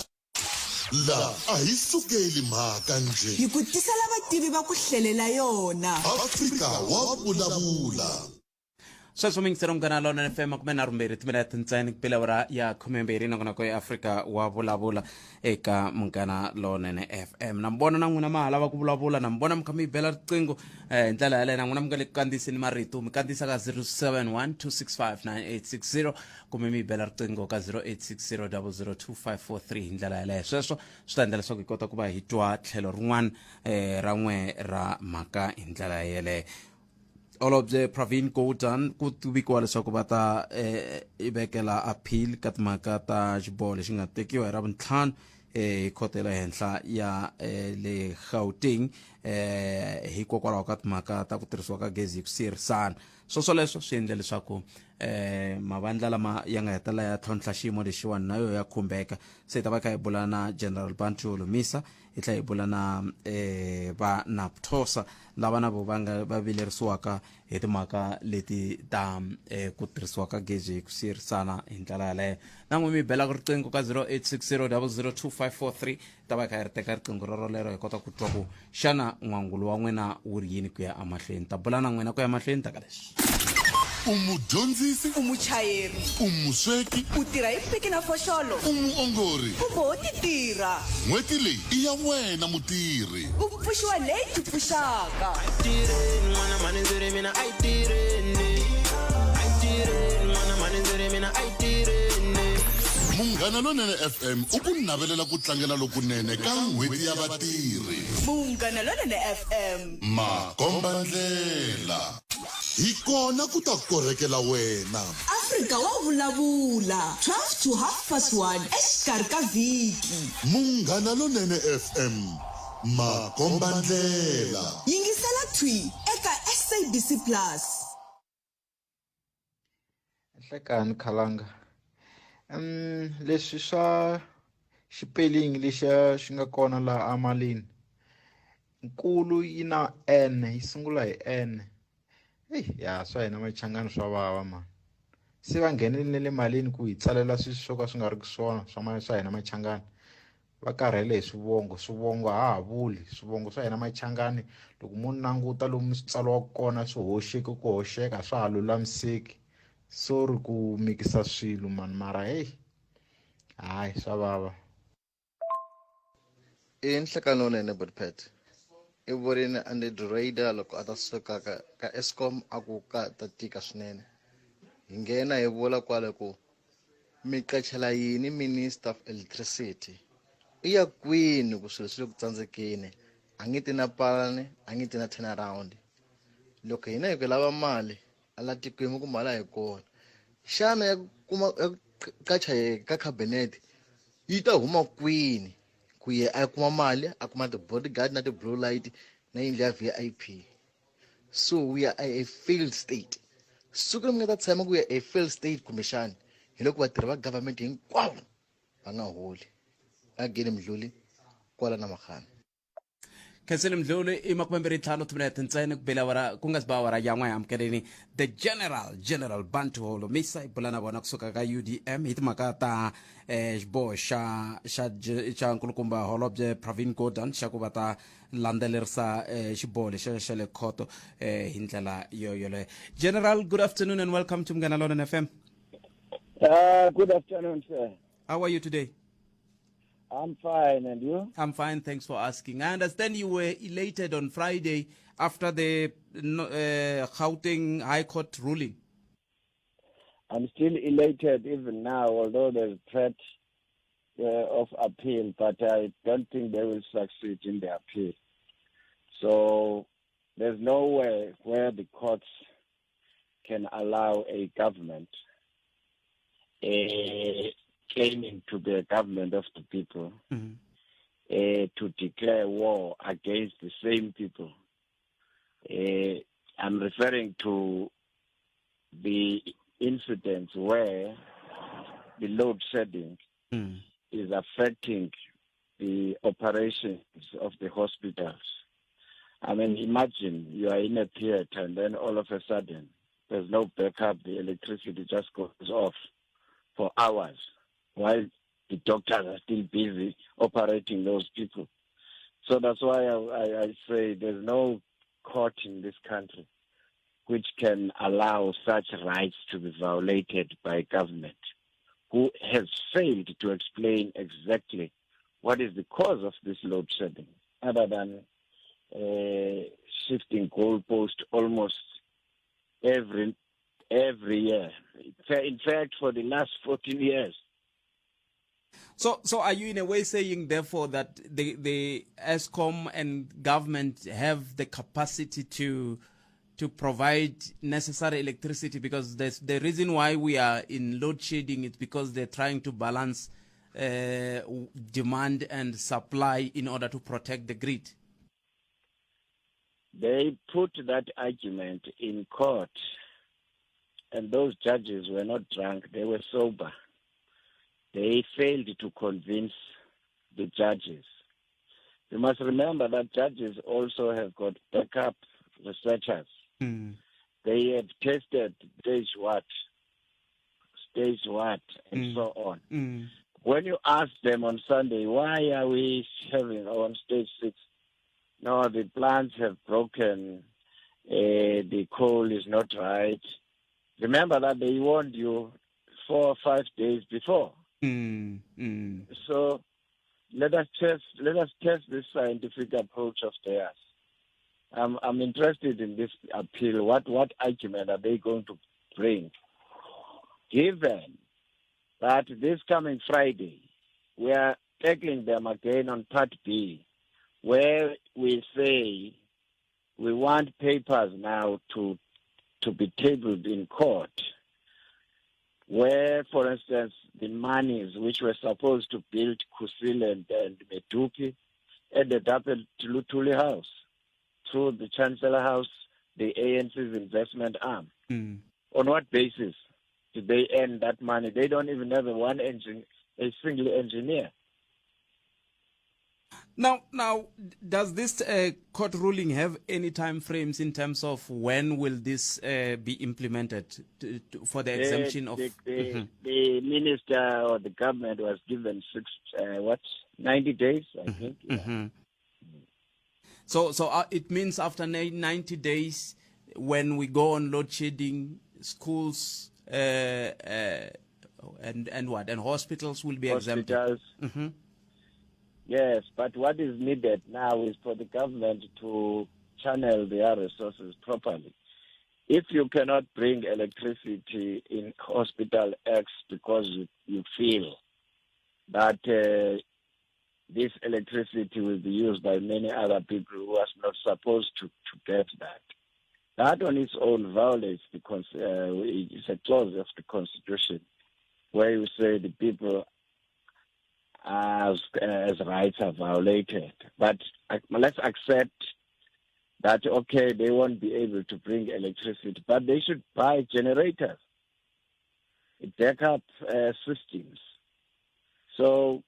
La a hi sukeli mhaka njhe. Hi ku tisela vativi va ku hlelela yona. Afrika wa vulavula. Sweswo mingiselo Munghana Lonene FM 32 timinete ntsena ku bile awara ya 12 nongonoko ya Afrika wa vulavula eka Munghana Lonene FM. Na mi vona na n'wina ma ha lava ku vulavula na mi vona mi kha mi yi bela riqingho hi ndlela yaleyo na n'wina mi nga le ku kandziyiseni marito mi kandziyisa ka 071 265 9860 kumbe mi yi bela riqingho ka 0860 002543 hi ndlela yaleyo sweswo swi ta endla leswaku hi kota ku va hi twa tlhelo rin'wana ra n'we ra mhaka hi ndlela yeleyo. Holobye Pravin Gordhan ku vikiwa leswaku va ta eh, vekela appeal ka timhaka ta xiboho lexi nga tekiwa hi Ravuntlhanu eh, hi khoto ya le henhla ya eh, le Gauteng eh, hikokwalaho ka timhaka ta ku tirhisiwa ka gezi hi ku siyerisana. Swoswoleswo swi endle leswaku eh, mavandla lama ya nga hetelela ya tlhontlha xiyimo lexiwani na yo ya khumbeka. Se hi ta va kha hi bula na General Bantu Holomisa hi tlhela hi bula na eh, va Naptosa lava na vo va nga va vilerisiwaka hi timhaka leti ta eh, ku tirhisiwa ka gezi hi ku siyerisana hi ndlela yaleyo. Na n'wi mi belaka riqingho ka 0860002543 ta va hi kha hi ri teka riqingho rorolero hi kota ku twa ku xana n'wangulo wa n'wina wu ri yini ku ya emahlweni. Ta bula na n'wina ku ya emahlweni ta ka leswi. U mudyondzisi, U muchayeri, u musweki, u tirha hi piki na foxolo, u muongori, kumbe ho titirha. N'hweti leyi i ya wena mutirhi. Ku pfuxiwa leyi ti pfuxaka. Tirheni n'wana mhani ndzi ri mina a yi tirheni. A yi tirheni n'wana mhani ndzi ri mina a yi tirheni. Munghana Lonene FM u ku navelela ku tlangela lokunene ka N'hweti ya Vatirhi. Munghana Lonene FM. Makombandlela. Hi kona ku ta korhekela wena. Afrika wa vulavula, 12 to half past 1 exikarhi ka vhiki. Munghana Lonene FM. Makombandlela. Yingisela thwi eka SABC Plus. Nhlekani Khalanga. Um leswi swa xipelingi lexiya xi nga kona laha amalini nkulu yi na N yi sungula hi N eyi ya swa hina machangani swa vava mani se va nghenele na le malini ku hi tsalela swilo swo ka swi nga ri ki swona swa ma swa hina machangani va karhele hi swivongo swivongo ha ha vuli swivongo swa hina machangani loko mo languta lomu swi tsariwaka kona swi hoxeke ku hoxeka swa ha lulamiseki sorry ku mikisa swilo mani mara heyi hayi swa vava I nhlekani lowunene Botpet i vurini Andy Raider loko a ta suka ka ka Eskom a ku ka ta tika swinene hi nghena hi vula kwale ku mi qachela yini minister of electricity i ya kwini ku swilo swi le ku tsandzekeni a nge ti na palani a nge ti na turnaround loko hina hi ku lava mali a la tikweni mi ku mali a yi kona xana ya ku kuma ya ku qacha ye ka cabinet yi ta huma kwini ku ye a kuma mali a kuma ti-bodyguard na ti-blue light na yindlu ya V_I_P so we are a failed state siku leri mi nga ta tshama ku ya a failed state kumbexani hi loko vatirhi va government hinkwavo va nga holi again mdluli kwala na makhana khensile mdluli i makumembirhi ntlhanu timinete ntsena ku bela awara ku nga si ba awara ya n'we amukeleni the general general bantu holomisa i bula na vona kusuka ka udm hi timhaka ta eh, xiboho xa xa xa nkulukumba holobye pravin gordon xa ku va ta landzelerisa eh, xiboho lexiya xa le khoto eh, hi ndlela yo yoleyo general good afternoon and welcome to munghana lonene fm Good afternoon, sir. How are you today? I'm fine, and you? I'm fine, thanks for asking. I understand you were elated on Friday after the Gauteng High Court ruling. I'm still elated even now, although there's threat of appeal, but I don't think they will succeed in the appeal. So there's no way where the courts can allow a government claiming to be a government of the people mm-hmm. to declare war against the same people. I'm referring to the incidents where the load shedding mm. is affecting the operations of the hospitals. I mean, imagine you are in a theater and then all of a sudden there's no backup, the electricity just goes off for hours while the doctors are still busy operating those people. So that's why I, I, I say there's no court in this country which can allow such rights to be violated by government who has failed to explain exactly what is the cause of this load shedding, other than shifting goalpost almost every every year. In fact, for the last 14 years. So, so are you in a way saying, therefore, that the, the ESCOM and government have the capacity to to provide necessary electricity? Because the reason why we are in load shedding is because they're trying to balance demand and supply in order to protect the grid. They put that argument in court, and those judges were not drunk, they were sober. They failed to convince the judges. You must remember that judges also have got backup researchers. Mm. They have tested stage what, stage what, and mm. so on. Mm. When you ask them on Sunday, why are we having on stage six? No, the plants have broken. The coal is not right. Remember that they warned you four or five days before. Mm, mm. So let us test. Let us test this scientific approach of theirs. I'm, I'm interested in this appeal. What what argument are they going to bring? Given that this coming Friday, we are tackling them again on Part B, where we say we want papers now to to be tabled in court where, for instance, the monies which were supposed to build Kusile and, and Medupi ended up at Luthuli House through the Chancellor House, the ANC's investment arm. Mm. On what basis did they earn that money? They don't even have a one engine, a single engineer. Now, now, does this uh, court ruling have any time frames in terms of when will this uh, be implemented to, to, for the exemption the, of? The, the, mm -hmm. the, minister or the government was given six, uh, what, 90 days, I mm -hmm. think. Yeah. Mm -hmm. So, so uh, it means after 90 days, when we go on load shedding, schools uh, uh, and and what and hospitals will be hospitals. exempted. Mm-hmm. Yes, but what is needed now is for the government to channel their resources properly. If you cannot bring electricity in hospital X because you, you feel that uh, this electricity will be used by many other people who are not supposed to, to get that. That on its own violates the, uh, it's a clause of the constitution where you say the people as, as rights are violated. But let's accept that, okay, they won't be able to bring electricity, but they should buy generators, backup uh, systems. So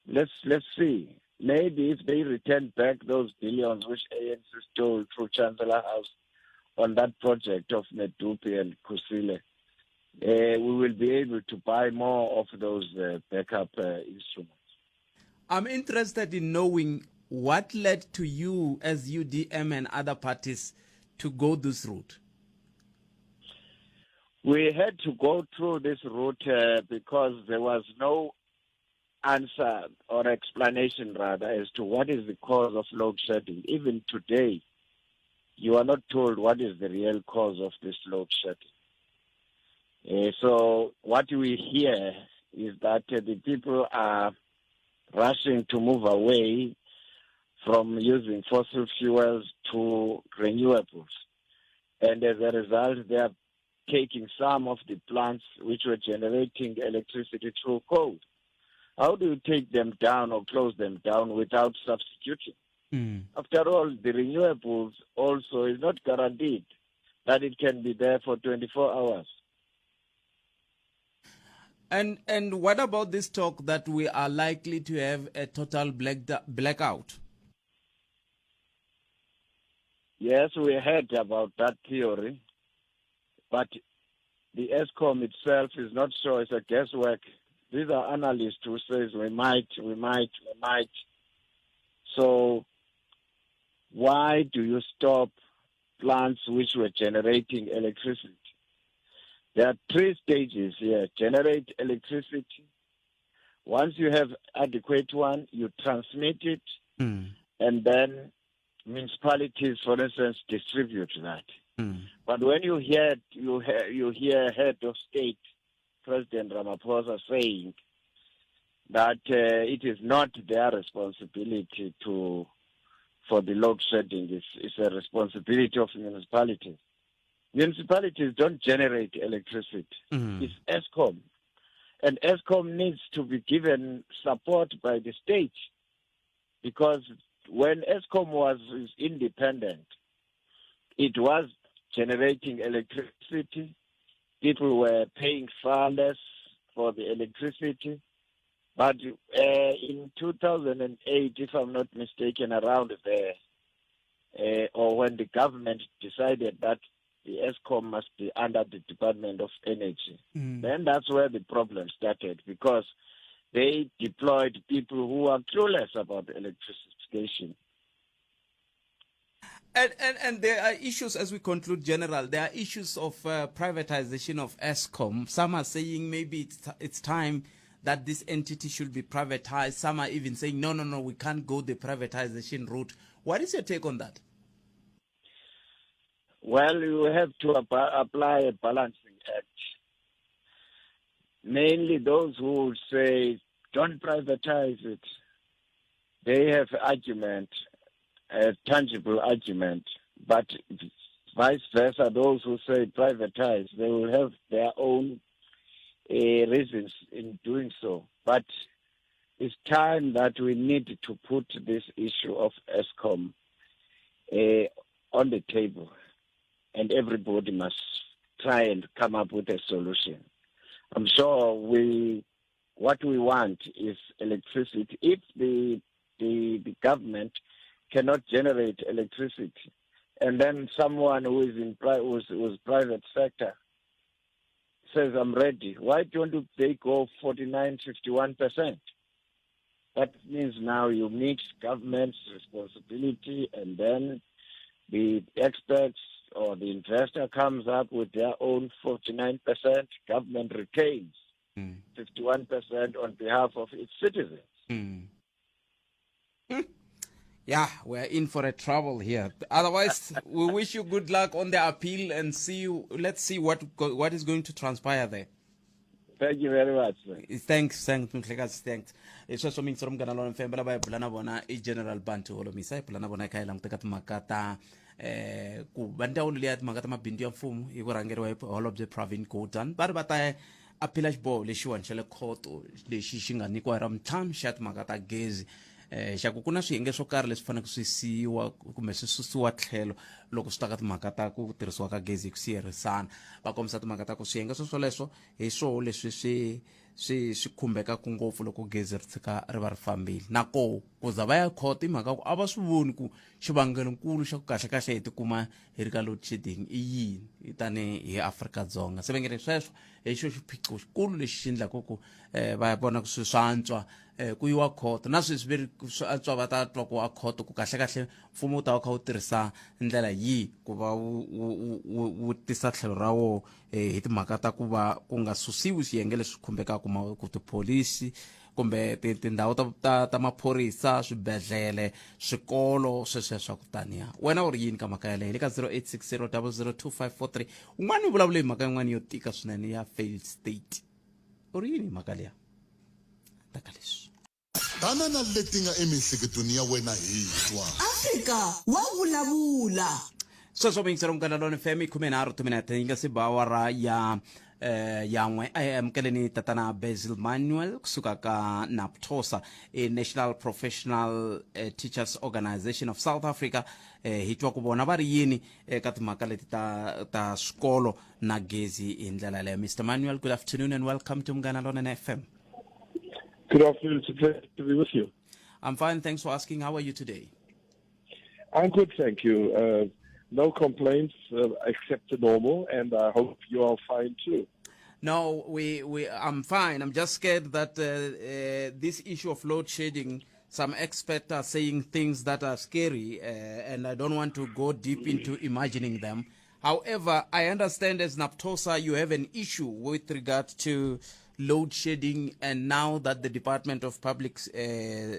let's let's see. Maybe if they return back those billions which ANC stole through Chancellor House on that project of Medupi and Kusile, uh, we will be able to buy more of those uh, backup uh, instruments. I'm interested in knowing what led to you as UDM and other parties to go this route. We had to go through this route uh, because there was no answer or explanation rather as to what is the cause of load shedding. Even today, you are not told what is the real cause of this load shedding. Uh, so what we hear is that uh, the people are rushing to move away from using fossil fuels to renewables. And as a result, they are taking some of the plants which were generating electricity through coal. How do you take them down or close them down without substituting? Mm. After all, the renewables also is not guaranteed that it can be there for 24 hours. And and what about this talk that we are likely to have a total black blackout? Yes, we heard about that theory, but the ESCOM itself is not sure. It's a guesswork. These are analysts who says we might, we might, we might. So why do you stop plants which were generating electricity? There are three stages here. Generate electricity. Once you have adequate one, you transmit it, mm. and then municipalities, for instance, distribute that. Mm. But when you hear you hear, you hear head of state President Ramaphosa saying that uh, it is not their responsibility to for the load shedding. It's, it's a responsibility of municipalities. Municipalities don't generate electricity. Mm. It's ESCOM. And ESCOM needs to be given support by the state because when ESCOM was independent, it was generating electricity. People were paying far less for the electricity. But uh, in 2008, if I'm not mistaken, around there, uh, or when the government decided that the ESCOM must be under the Department of Energy, mm. then that's where the problem started because they deployed people who are clueless about electrification. And, and, and there are issues, as we conclude, General, there are issues of uh, privatization of ESCOM. Some are saying maybe it's, it's time that this entity should be privatized. Some are even saying, no, no, no, we can't go the privatization route. What is your take on that? Well, you have to apply a balancing act. Mainly those who say, don't privatize it, they have argument, a tangible argument. But vice versa, those who say privatize, they will have their own uh, reasons in doing so. But It's time that we need to put this issue of Eskom uh, on the table, and everybody must try and come up with a solution. I'm sure we what we want is electricity. If the the, the government cannot generate electricity, and then someone who is in who's, who's private sector says, I'm ready, why don't they go 49, 51%? That means now you mix government's responsibility and then the experts or the investor comes up with their own 49%, government retains 51% on behalf of its citizens. Yeah, we're in for a trouble here. Otherwise, we wish you good luck on the appeal and see. Let's see what what is going to transpire there. Thank you very much. Sir. Thanks, thanks, Mhlekazi, thanks. Hi sweswo miyingisero munghana lona mfembe lava hi bula na vona i General Bantu Holomisa hi bula na vona hi kha hi languta ka timhaka ta eh ku va ndzawulo leya timhaka ta mabindzu ya mfumo hi ku rhangeriwa hi holobye Pravin Gordhan va ri va ta aphila xiboho lexiwani xa le khoto lexi xi nga nyikiwa hi Ravuntlhanu xa timhaka ta gezi eh xa ku ku na swiyenge swo karhi leswi faneleke swi siyiwa kumbe swi susiwa tlhelo loko swi ta ka timhaka ta ku tirhisiwa ka gezi hi ku siyerisana va kombisa timhaka ta ku swiyenge swo swoleswo hi swoho leswi swi swi swi khumbekaka ngopfu loko gezi ri tshika ri va ri fambile na koho ku za va ya khoto i mhaka ku a va swi voni ku xivangelonkulu xa ku kahlekahle hi tikuma hi ri ka load shedding i yini tanihi Afrika-Dzonga se va nge ri sweswo hi xo xiphiqo xikulu lexi xi endlaka ku um va vona ku swi swa antswa um ku yiwa khoto na sweswi ve ri swi antswa va ta twa ku a khoto ku kahlekahle mfumo wu ta va kha wu tirhisa ndlela yihi ku va wu wu wu wu tisa tlhelo ra wo eh, hi timhaka ta ku va ku nga susiwi swiyenge leswi khumbekaka ku tipholisi kumbe tindhawu ta, ta, ta maphorisa swibedhlele swikolo sweswiya swa ku taniya wena u ri yini ka mhaka yaleyo le ka 0860 002543 un'wana u vulavule hi mhaka yin'wana yo tika swinene ya failed state u ri yini hi mhaka liya taka leswi Tana na leti nga emiehleketweni ya wena hi twa. Afrika wa vulavula. Sweswo muyingiseri Munghana Lone FM i khumenharhu timinete yi nga si ba awara ya eh, yan'we a hi amukeleni tatana Basil Manuel kusuka ka NAPTOSA i National Professional eh, Teachers Organization of South Africa eh, hi twa ku vona va ri yini eka timhaka leti ta ta swikolo na gezi hi ndlela yaleyo Mr Manuel good afternoon and welcome to Munghana Lone FM Good afternoon. It's a pleasure to be with you. I'm fine. Thanks for asking. How are you today? I'm good, thank you. Uh, no complaints uh, except the normal, and I hope you are fine too. No, we, we, I'm fine. I'm just scared that uh, uh, this issue of load shedding, some experts are saying things that are scary, uh, and I don't want to go deep into imagining them. However, I understand as NAPTOSA, you have an issue with regard to load shedding, and now that the Department of Public uh,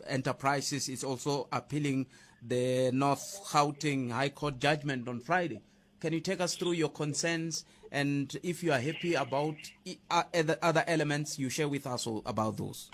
Enterprises is also appealing the North Gauteng High Court judgment on Friday. Can you take us through your concerns and if you are happy about other elements you share with us about those?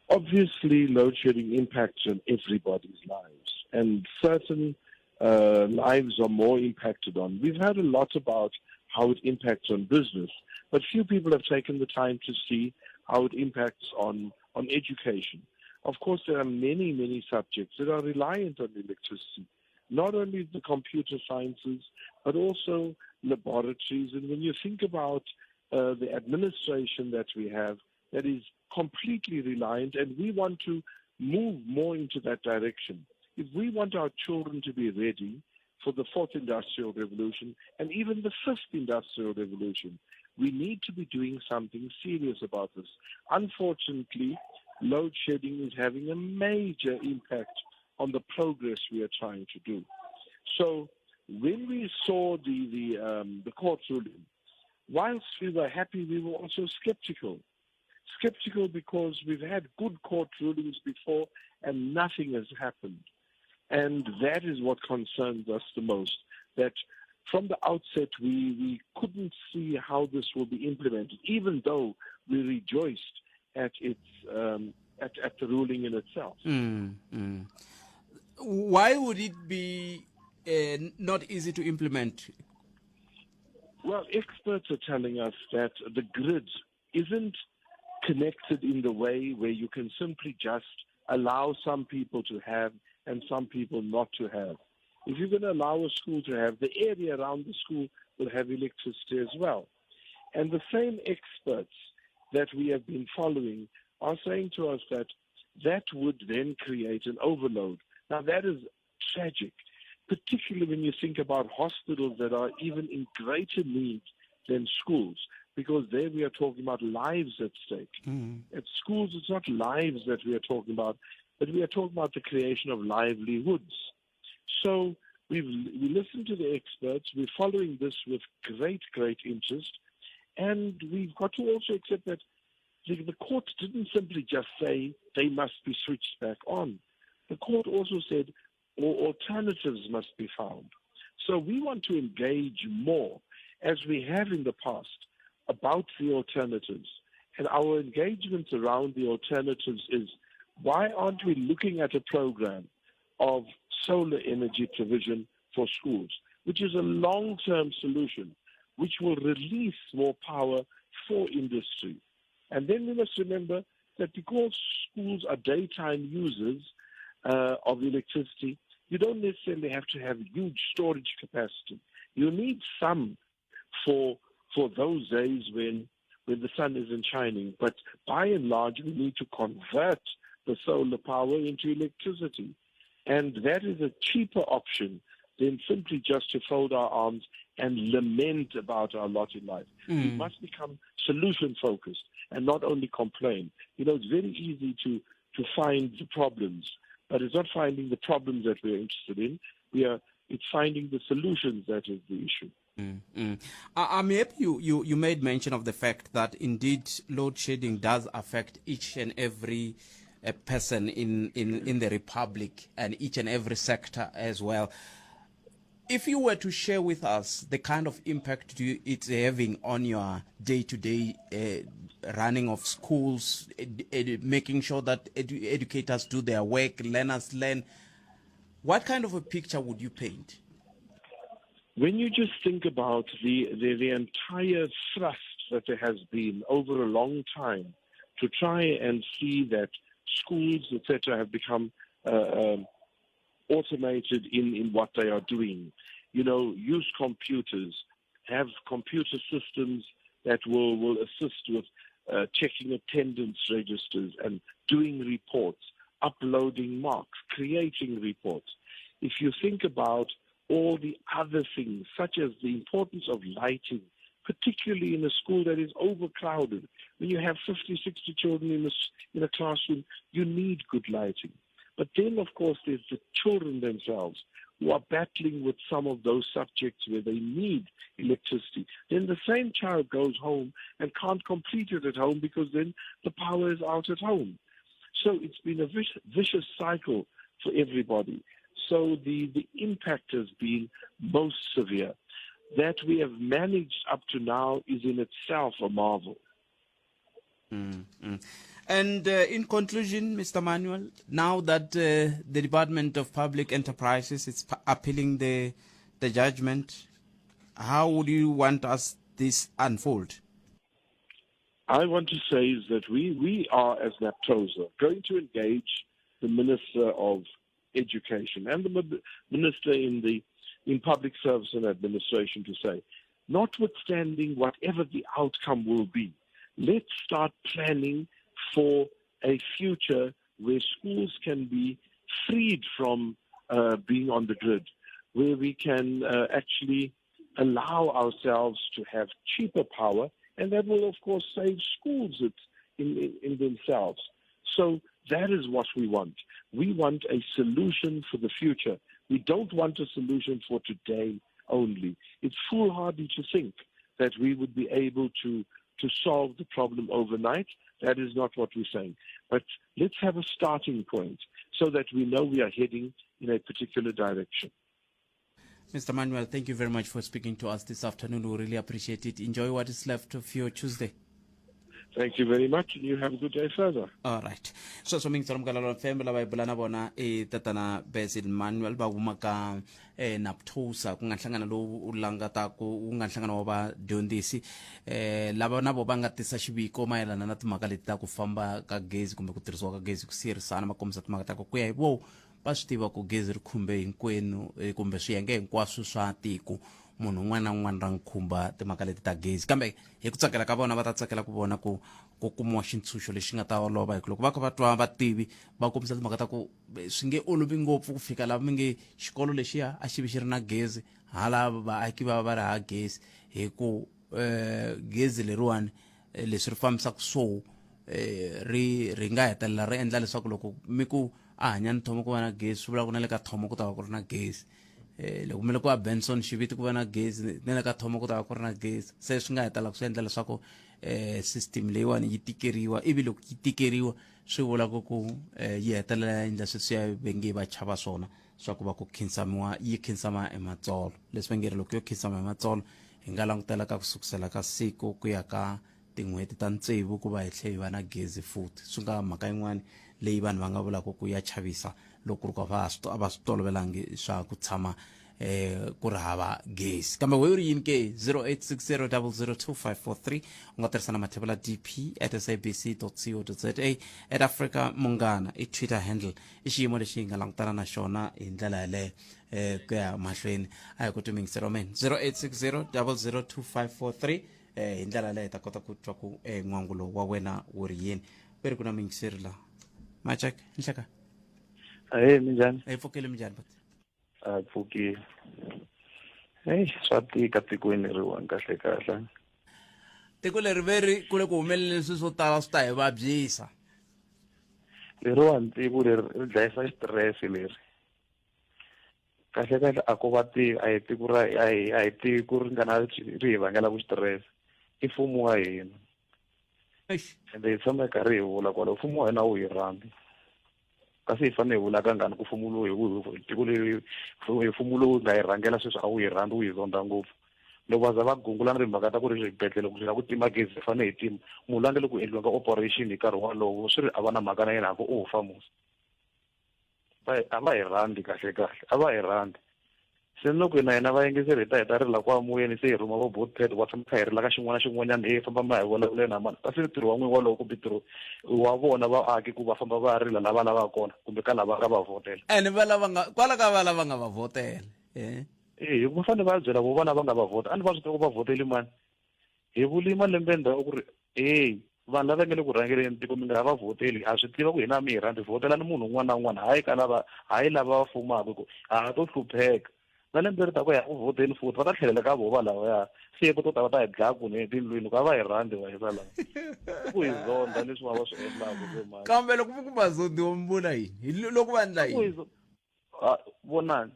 Obviously, load shedding impacts on everybody's lives, and certain lives are more impacted on. We've heard a lot about how it impacts on business, but few people have taken the time to see how it impacts on, on education. Of course, there are many, many subjects that are reliant on electricity, not only the computer sciences, but also laboratories. And when you think about uh, the administration that we have, that is completely reliant, and we want to move more into that direction. If we want our children to be ready for the fourth industrial revolution and even the fifth industrial revolution, we need to be doing something serious about this. Unfortunately, load shedding is having a major impact on the progress we are trying to do. So when we saw the the, um, the court ruling, whilst we were happy, we were also skeptical. Skeptical because we've had good court rulings before and nothing has happened. And that is what concerns us the most, that from the outset we, we couldn't see how this will be implemented, even though we rejoiced at its um, at, at the ruling in itself. Mm, mm. Why would it be uh, not easy to implement? Well, experts are telling us that the grid isn't connected in the way where you can simply just allow some people to have and some people not to have. If you're going to allow a school to have, the area around the school will have electricity as well. And the same experts that we have been following are saying to us that that would then create an overload. Now, that is tragic, particularly when you think about hospitals that are even in greater need than schools, because there we are talking about lives at stake. At schools, it's not lives that we are talking about, but we are talking about the creation of livelihoods. So we listen to the experts. We're following this with great, great interest. And we've got to also accept that the court didn't simply just say they must be switched back on. The court also said alternatives must be found. So we want to engage more, as we have in the past, about the alternatives. And our engagement around the alternatives is, why aren't we looking at a program of solar energy provision for schools, which is a long-term solution, which will release more power for industry. And then we must remember that because schools are daytime users of electricity, you don't necessarily have to have huge storage capacity. You need some for those days when the sun isn't shining. But by and large, we need to convert the solar power into electricity. And that is a cheaper option than simply just to fold our arms and lament about our lot in life. We must become solution-focused and not only complain. You know, it's very easy to find the problems, but it's not finding the problems that we're interested in. It's finding the solutions that is the issue. I'm happy you made mention of the fact that indeed load shedding does affect each and every person in the Republic and each and every sector as well. If you were to share with us the kind of impact it's having on your day-to-day running of schools, making sure that educators do their work, learners learn, what kind of a picture would you paint? When you just think about the entire thrust that there has been over a long time to try and see that schools, etc., have become automated in what they are doing. You know, use computers, have computer systems that will assist with checking attendance registers and doing reports, uploading marks, creating reports. If you think about all the other things, such as the importance of lighting, particularly in a school that is overcrowded. When you have 50, 60 children in a classroom, you need good lighting. But then, of course, there's the children themselves who are battling with some of those subjects where they need electricity. Then the same child goes home and can't complete it at home because then the power is out at home. So it's been a vicious cycle for everybody. So the impact has been most severe. That we have managed up to now is in itself a marvel. And in conclusion, Mr. Manuel, now that the Department of Public Enterprises is appealing the judgment, how would you want us this unfold? I want to say is that we are, as NAPTOSA, going to engage the Minister of Education and the Minister in Public Service and Administration to say, notwithstanding whatever the outcome will be, let's start planning for a future where schools can be freed from being on the grid, where we can actually allow ourselves to have cheaper power, and that will, of course, save schools in themselves. So that is what we want. We want a solution for the future. We don't want a solution for today only. It's foolhardy to think that we would be able to solve the problem overnight. That is not what we're saying. But let's have a starting point so that we know we are heading in a particular direction. Mr. Manuel, thank you very much for speaking to us this afternoon. We really appreciate it. Enjoy what is left of your Tuesday. Thank you very much, and you have a good day further. All right. Sweswo mi yingisela Munghana Lonene FM, lava hi bula na vona i tatana Basil Manuel va huma ka eh, Naptosa, ku nga nhlangano lowu wu langataku wu nga nhlangano wa vadyondzisi eh, lava na vo va nga tisa xiviko mayelana na timhaka leti ta ku famba ka gezi kumbe ku tirhisiwa ka gezi ku siyerisana, va kombisa timhaka ta ku ku ya hi vo va swi tiva ku gezi ri khumbe hinkwenu eh, kumbe swiyenge hinkwaswo swa tiko, munhu un'wana na un'wana ra n'wi khumba timhaka leti ta gezi, kambe hi ku tsakela ka vona va ta tsakela ku vona ku ku kumiwa xintshunxo lexi nga ta olova, hi ku loko va kha va twa vativi va kombisa timhaka ta ku eh, swi nge olovi ngopfu ku fika laha mi nge xikolo lexiya a xi vi xi ri na gezi, hala vaaki va va ri ha gezi, hi ku um gezi leriwani eh, leswi ri fambisaka so eh, ri ri nga hetelela ri endla leswaku loko mi ku a hanyani thomo ku va na gezi, swi vula ku na le ka thomo ku ta va ku ri na gezi. Loko mi le ku a Benson Xiviti ku va na gezi, na le ka thomo ku ta va ku ri na gezi, se swi nga hetelela swi endla leswaku system leyiwani yi tikeriwa, ivi loko yi tikeriwa swi vula ku ku yi hetelela ya endla sweswiya va nge va chava swona swa ku va ku khinsamiwa, yi khinsama hi matsolo, leswi va nge ri loko yo khinsama hi matsolo hi nga langutela ka ku sukusela ka siku ku ya ka tin'hweti ta tsevu ku va hi tlhe hi va na gezi futhi. Swi nga mhaka yin'wana leyi vanhu va nga vulaka ku ya chavisa loko ku ri ku a va swi tolovelangi swa ku tshama ku ri hava gezi. Kambe we u ri yini ke? 0860002543 u nga tirhisa na mathebula dp at sabc co za, at Africa Munghana i Twitter handle. I xiyimo lexi hi nga langutana na xona hi ndlela yaleyo ku ya mahlweni. A hi ku timingiselo men 0860002543 hi ndlela yaleyo hi ta kota ku twa ku n'wangulo wa wena wu ri yini. Ve ri ku na muyingiseri laha Machak nhleka. Ahee, minjhani? Hi pfukile, minjhani bati? A pfukile. Hey, swa tika tikweni leriwani kahle kahle. Tiko leri ve ri ku le ku humeleleni swilo swo tala swi ta hi vabyisa. Leriwani tiko leri ri dlayisa xitirese leri. Kahle kahle a ko va tiko, a hi tiko ra a hi a hi tiko ri nga na ri hi vangelaka xitirese. I mfumo wa hina. Ende hi tshama hi karhi hi vula kwala mfumo wa hina wu hi rhandzi. Kasi hi fanele hi vula kangani ku mfumo lowu hi tiko leri mfumo lowu nga hi rhangela sweswi a wu hi rhandzi, wu hi zonda ngopfu. Loko va za va gungula na timhaka ta ku ri swibedhlele ku ku tima gezi hi fanele hi tima, munhu loyi a nga le ku endliweni ka operation hi nkarhi wolowo swi ri a va na mhaka na yena hambi u fa musi. Va a va hi rhandzi kahle kahle, a va hi rhandzi. Se loko na hina vayingiseri hi ta hi ta rila kwa moyeni, se hi rhuma vo Botpet va tshama kha hi rila ka xin'wana na xin'wanyana, he famba ma hi vulavuleni na mani, kasi ntirho wa n'wina wolowo kumbe ntirho wa vona vaaki ku va famba va ya rila lava lavaka kona kumbe ka lava nga va vhotela. Ene va lava nga kwala ka va lava nga va vhotela. Eh. Eh, hi ku va fanele va ya byela vo va lava nga va vhota, a ni va swi tiva ku va vhoteli mani. Hi vuli malembe endzhaku ku ri heyi vanhu lava nga le ku rhangeleni tiko mi nga ha va vhoteli, ha swi tiva ku hina mi hi rhandzi, vhotelani munhu un'wana na un'wana, hayi ka lava, hayi lava va fumaka, hi ku ha ha to hlupheka. Na lembe leri taka hi ya ku vhoteni futhi, va ta tlhelela ka voho valavaya, se ku to ta va ta hi dlaya kunene etindlwini, ku a va hi rhandzi vayisa lava. I ku hi zondha leswi va va swi endlaka se mhani. Kambe loko mi ku va zondiwa mi vula yini? Loko va endla yini? Vonani,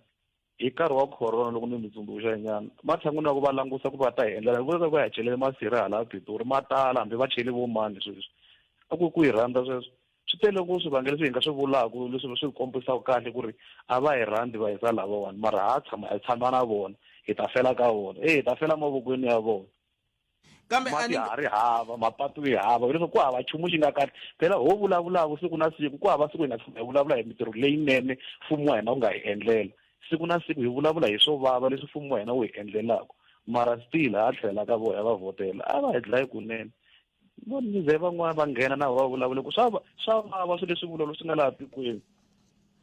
hi nkarhi wa corona loko ni mi tsundzuxa nyana, matshan'wini ya ku va langusa ku va ta hi endlela, va va hi chelele masirha hala Pitori ma tala, hambi va chele vo mani sweswi, a ku ku hi rhandza sweswo. Swi tele ku swivangelo leswi hi nga swi vulaka leswi swi kombisaka kahle ku ri a va hi rhandzi va hisa lavawani, mara ha tshama hi tshama na vona, hi ta fela ka vona, e hi ta fela mavokweni ya vona. Kambe mati ha ri hava, mapatu hi hava, hileswaku ku hava nchumu xi nga kahle. Phela ho vulavulaka siku na siku, ku hava siku hi nga tshama hi vulavula hi mintirho leyinene mfumo wa hina wu nga hi endlela. Siku na siku hi vulavula hi swo vava leswi mfumo wa hina wu hi endlelaka, mara still ha tlhela ka vona va vhotela, a va hi dlayi kunene. Vo ze van'wana va nghena na va vulavula ku swa swa vava swilo leswi vulavula swi nga laha tikweni,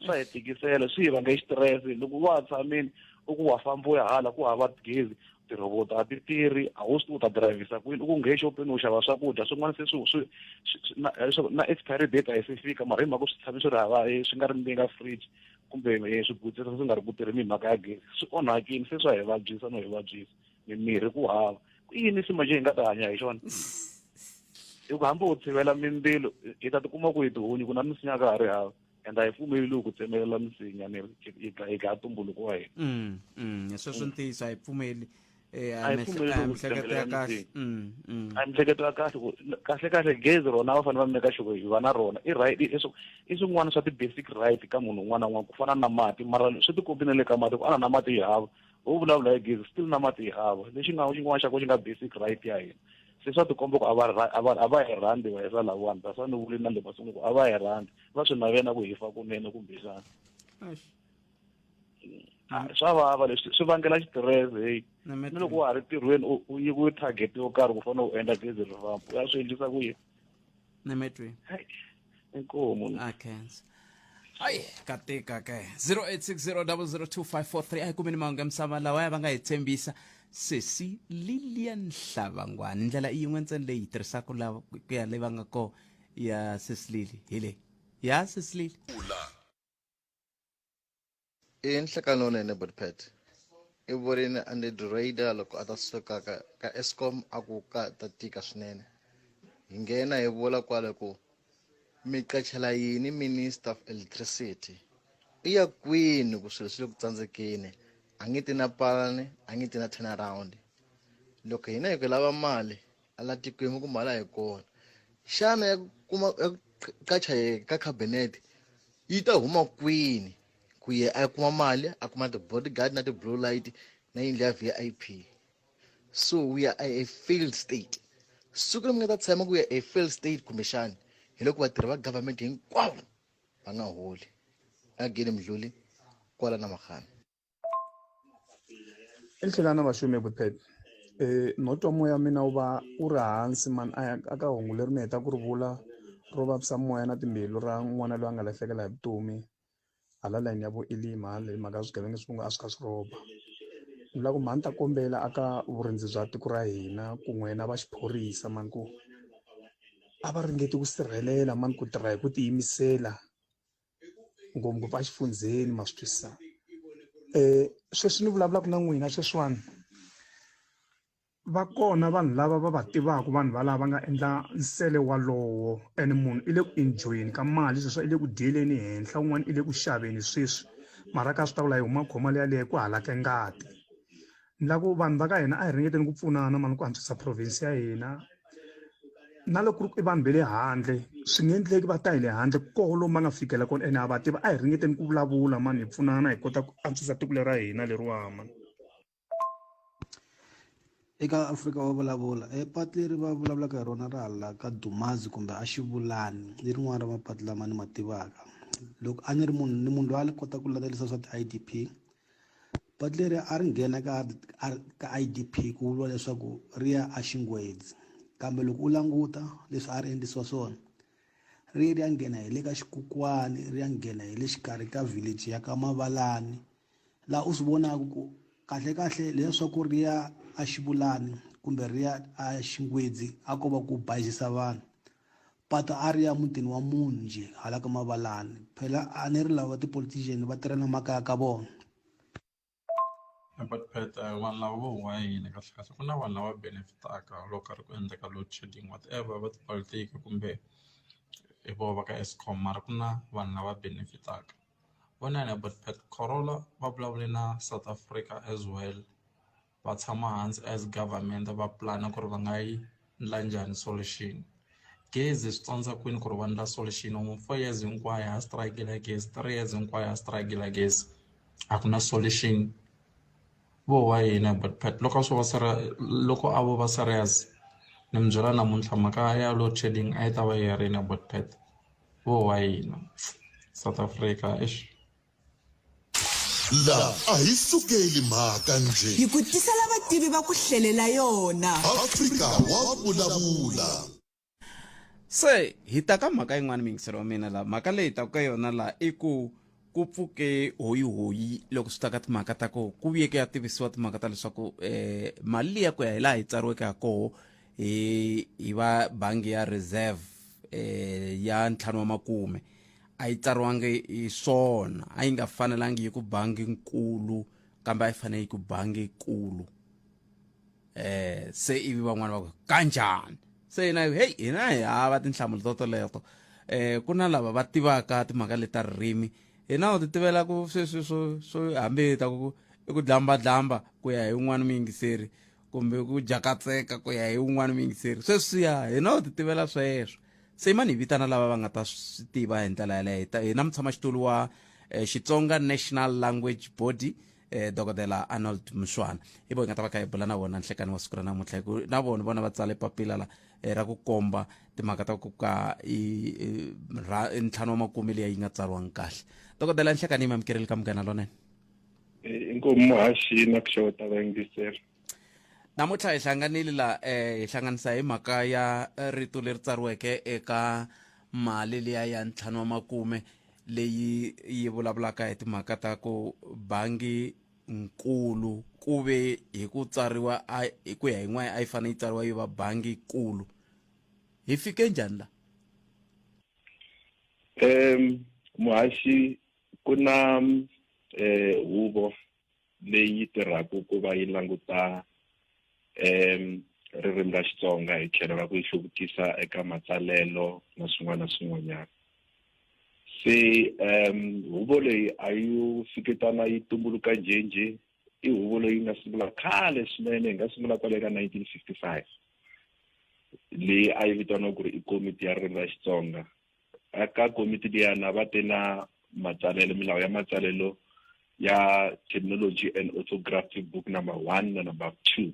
swa hi tikisela, swi hi vanga xitirese. Loko wa ha tshamile u ku wa famba u ya hala ku hava gezi, tirhoboto a ti tirhi, a wu swi tivi u ta dirayivhisa kwini, u ku nghena exopeni u xava swakudya swin'wana se swi swi na na expiry date a yi se fika, mara hi mhaka swi tshame swi ri hava swi nga ri ndzeni ka fridge kumbe swigwitsirisi swi nga ri ku tirheni hi mhaka ya gezi, swi onhakile se swa hi vabyisa no hi vabyisa. Mimirhi ku hava, ku yini se manje hi nga ta hanya hi xona? Hi ku hambi u tshivela mindzilo hi ta tikuma ku hi tihunyi ku na misinya ka ha ri hava, and a hi pfumeleli ku tsemelela misinya ni hi dlaya hi dlaya tumbuluko wa hina. Sweswo ntiyiso, a hi pfumeli. A hi pfumeleli ku mihleketo ya tsemelela kahle. Misinya. A hi mihleketo ya kahle ku kahle kahle gezi rona va fanele va meka sure hi va na rona, i right, i swin'wana swa ti-basic right ka munhu un'wana na un'wana ku fana na mati, mara swi tikombi na le ka mati ku ana na mati hi hava. Ho vulavula hi gezi still na mati hi hava, lexi nga xin'wana xa ku xi nga basic right ya hina. Se Se swa tikomba ku a va a va a va hi rhandzi vahisa lavawani, that's why ni vule na le masungulo ku a va hi rhandzi, va swi navela ku hi fa kunene kumbexana. Swa vava leswi, swi vangela xitirese heyi. Ni loko wa ha ri ntirhweni u nyikiwe target yo karhi ku fanele u endla gezi ri famba, u ya swi endlisa ku yini? Nemetweni. Inkomu. A khensa. Ayi katika ke 0860002543 a hi kumeni mahungu ya misava lawa ya va nga hi tshembisa sesi Lilian Hlavangwani ndlela i yin'we ntsena leyi hi tirhisaka lava ku ya leyi va nga ko ya sesi Lili hi leyi ya sesi Lili. I nhlekani lowunene Botpet. I vurini a ni raider loko a ta suka ka ka Eskom a ku ka ta tika swinene. Hi nghena hi vula kwale ku mi qachela yini Minister of Electricity? I ya kwini ku swilo swi le ku tsandzekeni? A nge ti na palani, a nge ti na turnaround. Loko hina hi ku lava mali a la tikweni mi ku mali a yi kona. Xana ya ku kuma ya ku qacha yehe ka cabinet yi ta huma kwini ku ye a kuma mali a kuma ti-bodyguard na ti-blue light na yindlu ya V_I_P. So we are a failed state. Siku leri mi nga ta tshama ku ya a failed state kumbexani hi loko vatirhi va government hinkwavo va nga holi. Again Mdluli kwala na Makhana. I tlhela na vaxumi Pep no twa moya mina wu va wu ri hansi mani a ya a ka hungu leri mi heta ku ri vula ro vavisa moya na timbilu ra n'wana loyi a nga lahlekela hi vutomi hala layeni ya vo Elim hale hi mhaka ya swigevenga swi nga a swi kha swi rhoba ni vula ku mhani ta kombela aka vurindzi bya tiko ra hina kun'we na va xiphorisa mani ku a va ringeti ku sirhelela mani ku tirha hi ku tiyimisela ngopfungopfu exifundzheni ma swi twisisa sweswi ni vulavulaka na n'wina sweswiwani va kona vanhu lava va va tivaka vanhu valava va nga endla nsele walowo and munhu i le ku enjoyeni ka mali sweswi i le ku dyeleni henhla un'wana i le ku xaveni sweswi mara ka swi ta ku la yi huma khoma liya leyi ku halake ngati. Ni lava ku vanhu va ka hina a hi ringeteni ku pfunana mani ku antswisa province ya hina na loko ku ri ku i vanhu va le handle swi nge endleki va ta hi le handle koho lomu va nga fikela kona ene ha va tiva a hi ringeteni ku vulavula mani hi pfunana hi kota ku antswisa tiko leri ra hina leriwa mani. Eka Afrika wa vulavula e patu leri va vulavulaka hi rona ra hala ka Dumazi kumbe a Xivulani i rin'wana ra mapatu lama ni ma tivaka loko a ni ri munhu ni munhu loyi a ni kota ku landzelerisa swa ti-I_D_P Patu leri a ri nghena ka ka I_D_P ku vuriwa leswaku ri ya a Xingwedzi kambe loko u languta leswi a ri endlisiwa swona ri ye ri ya nghena hi le ka xikukwani ri ya nghena hi le xikarhi ka village ya ka Mavalani laha u swi vonaka ku kahle kahle leswaku ri ya a Xivulani kumbe ri ya a Xingwedzi a ko va ku bayizisa vanhu. Patu a ri ya mutini wa munhu njhe hala ka Mavalani phela a ni ri lava ti-politician va tirhela makaya ka vona. But vanhu lava vo huwa yini kahlekahle ku na vanhu lava benefit-aka loko karhi ku endleka load shedding whatever va tipolotiki kumbe hi voho va ka Eskom mara ku na vanhu lava benefit-aka. Vonani about Pat Corolla va vulavule na South Africa as well va tshama hansi as government va pulana ku ri va nga yi ndla njhani solution. Gezi swi tsandza kwini ku ri va ndla solution 4 years hinkwayo ha struggle gezi 3 years hinkwayo ha struggle gezi a ku na solution vo wa yini but Pat loko a swo va loko a vo va serious ni mi byela namuntlha mhaka ya load shedding a yi ta va yi herile about Pat vo wa yini South Africa eish. La a hi sukeli mhaka njhe. Hi ku tisela vativi va ku hlelela yona. Afrika wa vulavula. Se hi ta ka mhaka yin'wana muyingiseri wa mina la mhaka leyi taka ka yona la i ku ku pfuke hoyihoyi loko swi ta ka timhaka ta ku ku vuye ku ya tivisiwa timhaka ta leswaku um mali liya ku ya hi laha yi tsariweke ha koho hi hi va bangi ya reserve eh ya ntlhanu wa makume a yi tsariwangi hi swona a yi nga fanelangi yi ku bangi nkulu kambe a yi fanele yi ku bangi kulu eh se ivi van'wana va ku kanjhani se hina hey hina hi hava tinhlamulo to toleto eh ku na lava va tivaka timhaka leti ta ririmi hina u ti tivela ku sweswi swo swo hambi ta ku i ku dlamba dlamba ku ya hi un'wana muyingiseri kumbe ku jakatseka ku ya hi un'wana muyingiseri sweswiya hina u ti tivela sweswo se mani hi vitana lava va nga ta swi tiva hi ndlela yaleyo hina mutshamaxitulu wa eh, xitsonga national language body eh, dokodela Arnold Mushwana hi vo hi nga ta va kha hi bula na vona nhlekani wa siku ra namuntlha hi ku na vona vona va tsale papila la eh, ra ku komba timhaka ta ku ka i ra ntlhanu wa makume liya yi nga tsariwangi kahle. Dokodela, nhlekani yi mi amukerile ka Munghana Lonene. Inkomu muhaxi na ku xeweta vayingiseri. Namuntlha hi hlanganile la eh, hi hlanganisa hi mhaka ya rito leri tsariweke eka mali liya ya ntlhanu wa makume leyi yi vulavulaka hi timhaka ta ku bangi nkulu ku ve hi ku tsariwa a hi ku ya hi n'wana a yi fanele yi tsariwa yi va bangi kulu. Hi fike njhani la? Muhaxi, ku na huvo leyi tirhaka ku va yi languta ririmi ra Xitsonga hi tlhelo ra ku yi hluvukisa eka matsalelo na swin'wana na swin'wanyana. Se huvo leyi a yi fiketana yi tumbuluka njhenjhe, i huvo leyi nga sungula khale swinene, yi nga sungula kwale ka 1955, leyi a yi vitaniwa ku ri i komiti ya ririmi ra Xitsonga. Eka komiti liyana va te na matsalelo, milawu ya matsalelo ya Terminology and Orthography Book number 1 na number 2.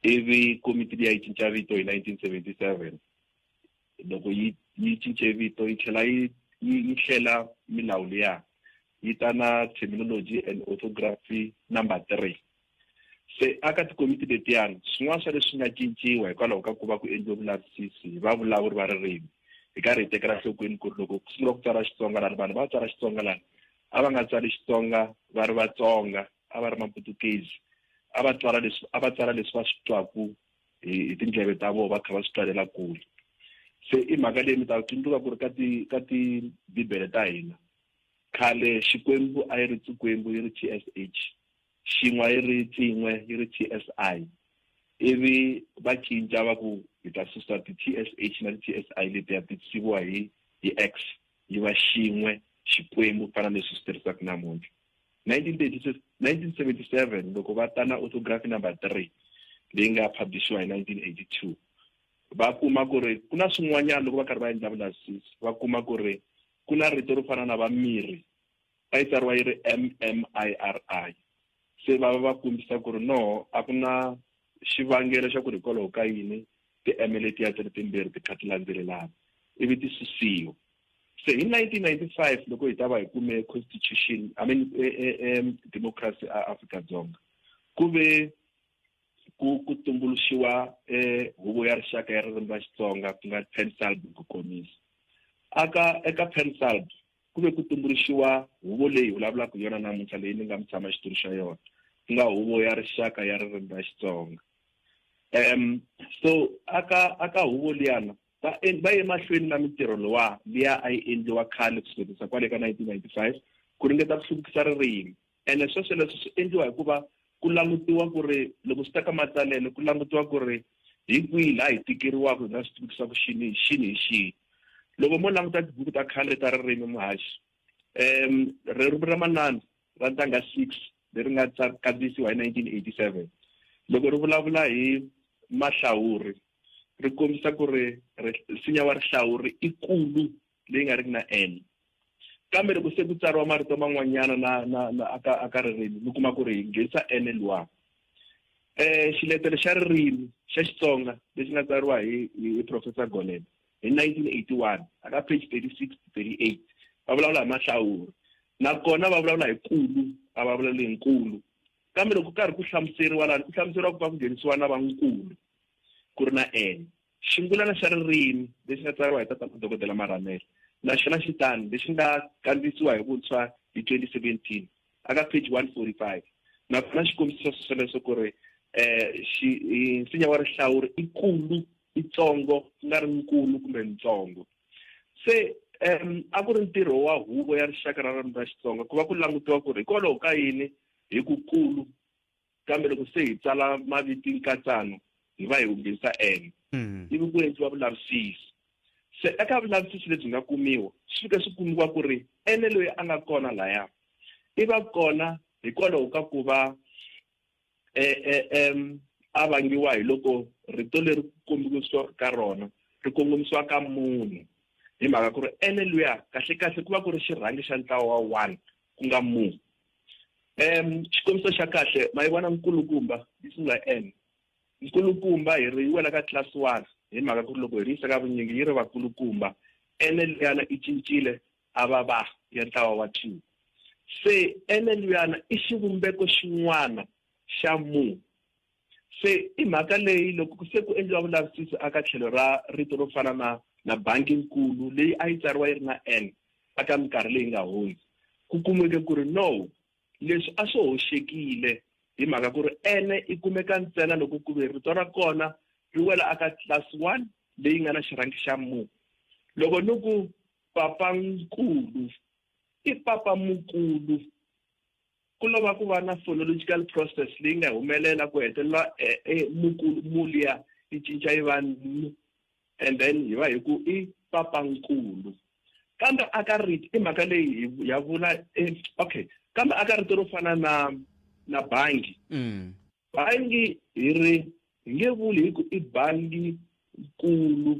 Ivi komiti liya yi cinca vito hi 1977. Loko yi yi cince vito yi tlhela yi yi hlela milawu liya yi ta na Terminology and Orthography number 3. Se aka tikomiti letiyani swin'wana swa leswi nga cinciwa hikwalaho ka ku va ku endliwe vulavisisi hi vavulavuri va ririmi, hi karhi hi tekela nhlokweni ku ri loko ku sungula ku tsariwa Xitsonga lani, vanhu va tsala Xitsonga lani a va nga tsali Xitsonga va ri Vatsonga, a va ri Maputukezi, a va tsala leswi a va tsala leswi va swi twaku hi tindleve ta vona va kha va swi twalela kule. Se i mhaka leyi mi ta tsundzuka ku ri ka ti ka tibibele ta hina khale Xikwembu a yi ri Tsikwembu yi ri TSH, xin'we a yi ri Tsin'we yi ri TSI, ivi va cinca va ku hi ta susa ti-TSH na ti-TSI letiya ti siviwa hi hi X yi va xin'we Xikwembu ku fana na leswi swi tirhisaka namuntlha. 1936 1977 loko va ta na orthography number 3 leyi nga publishiwa hi 1982, va kuma ku ri ku na swin'wanyana loko va karhi va endla vulavisisi va kuma ku ri ku na rito ro fana na va miri a yi tsariwa yi ri M-M-I-R-I. Se va va va kombisa ku ri no, a ku na xivangelo xa ku ri hikwalaho ka yini ti-M letiya ti ri timbirhi ti kha ti landzelelana, ivi ti susiwa. Se hi 1995 loko hi ta va hi kume constitution, I mean, democracy a Afrika-Dzonga, ku ve ku ku tumbuluxiwa huvo ya rixaka ya ririmi ra Xitsonga, ku nga PanSALB ku komisa. Aka eka PanSALB ku ve ku tumbuluxiwa huvo leyi hi vulavulaka hi yona namuntlha leyi ni nga mutshama xitulu xa yona, ku nga huvo ya rixaka ya ririmi ra Xitsonga. So aka aka huvo liyana va va ye mahlweni na mintirho lowa liya a yi endliwa khale ku suketisa kwale ka 1995 ku ringeta ku hluvukisa ririmi. Ene sweswo leswi swi endliwa hikuva ku langutiwa ku ri loko swi ta ka matsalelo ku langutiwa ku ri hi kwihi laha hi tikeriwaka hi nga swi tiviki swa ku xini hi xini hi xihi. Loko mo languta tibuku ta khale ta ririmi muhaxi, ririmi ra manana ra ntangha 6 leri nga kandziyisiwa hi 1987 loko ri vulavula hi mahlawuri ri kombisa ku ri nsinya wa rihlawuri i kulu leyi nga riki na N. Kambe loko se ku tsariwa marito man'wanyana na na na aka aka ririmi mi kuma ku ri hi nghenisa N luwa. Xiletelo xa ririmi xa Xitsonga lexi nga tsariwa hi hi Professor Golebe hi 1981 aka page 36 to 38 va vulavula hi mahlawuri, nakona va vulavula hi kulu, a va vulavuli hi nkulu. Kambe loko ku karhi ku hlamuseriwa lani ku hlamuseriwa ku va ku nghenisiwa na va nkulu ku ri na N. Xingulana xa ririmi lexi nga tsariwa hi Tatana Dokodela Marhamela na xona xi tano, lexi nga kandziyisiwa hi vuntshwa hi 2017 aka page 145 nakona xi kombisa swoleswo ku ri xi nsinya wa rihlawuri i kulu i tsongo ku nga ri nkulu kumbe ntsongo. Se a ku ri ntirho wa huvo ya rixaka ra ririmi ra Xitsonga ku va ku langutiwa ku ri hikwalaho ka yini hi ku kulu kambe loko se hi tsala maviti nkatsano hi va hi nghenisa N. Ivi ku endliwa vulavisisi. Se eka vulavisisi lebyi nga kumiwa swi fike swi kumiwa ku ri N loyi a nga kona laya i va kona hikwalaho ka ku va a vangiwa hi loko rito leri ku kombisiwaka ka rona ri kongomisiwa ka munhu, hi mhaka ku ri N luya kahle kahle ku va ku ri xirhangi xa ntlawa wa 1 ku nga mu. Xikombiso xa kahle ma yi vona nkulukumba yi sungula hi N. Nkulukumba hi ri yi wela ka class 1 hi mhaka ku ri loko hi ri yisa ka vunyingi yi ri vakulukumba. N liyana i cincile a va va ya ntlawa wa 2. Se N liyana i xivumbeko xin'wana xa mu. Se i mhaka leyi loko se ku endliwa vulavisisi aka tlhelo ra rito ro fana na na bangi nkulu leyi a yi tsariwa yi ri na N aka minkarhi leyi nga hundza, ku kumeke ku ri no, leswi a swi hoxekile hi mhaka ku ri N i kumeka ntsena loko ku ve rito ra kona ri wela aka class 1 leyi nga na xirhangi xa mu. Loko ni ku papa nkulu i papa mukulu, ku lova ku va na phonological process leyi nga humelela ku hetelela mukulu mu liya yi cinca yi va n, and then hi va hi ku i papankulu. Kambe aka rito i mhaka leyi hi ya vula okay, kambe aka rito ro fana na na bangi. Bangi hi ri hi nge vuli hi ku i bangi nkulu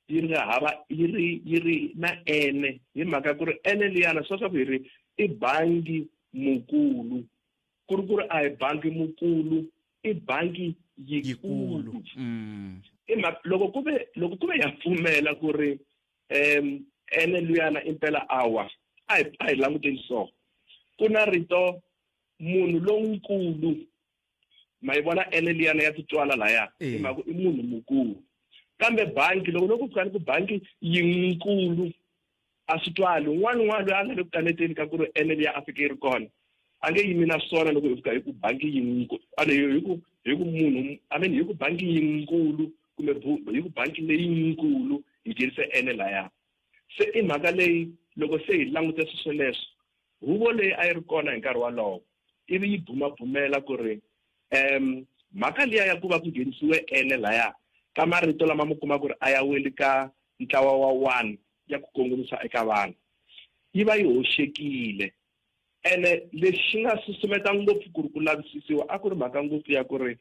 yi ri hava yi ri yi ri na ene hi mhaka ku ri ene liyana swa swa ku hi ri i bangi mukulu, ku ri ku ri a hi bangi mukulu, i bangi yikulu. I mhaka loko ku ve loko ku ve ya pfumela ku ri ene luyana impela awa a hi a hi languteni so ku na rito munhu lonkulu, ma yi vona ene liyana ya titwala laya, hi mhaka i munhu mukulu. Kambe bangi loko loko ku ku bangi yinkulu a swi twali, un'wana un'wana loyi a nga le ku kaneteni ka ku ri ene liya a fike yi ri kona a nge yimi na swona loko hi fika hi ku bangi yinkulu, a ni hi ku hi ku munhu, I mean hi ku bangi yinkulu kumbe hi ku bangi leyinkulu hi nghenise ene laya. Se i mhaka leyi loko se hi langute swilo swoleswo, huvo leyi a yi ri kona hi nkarhi wolowo ivi yi bumabumela ku ri mhaka liya ya ku va ku nghenisiwe ene laya ka marito lama mi kuma ku ri a ya weli ka ntlawa wa 1 ya ku kongomisa eka vanhu yi va yi hoxekile. Ene lexi xi nga susumeta ngopfu ku ri ku lavisisiwa a ku ri mhaka ngopfu ya ku ri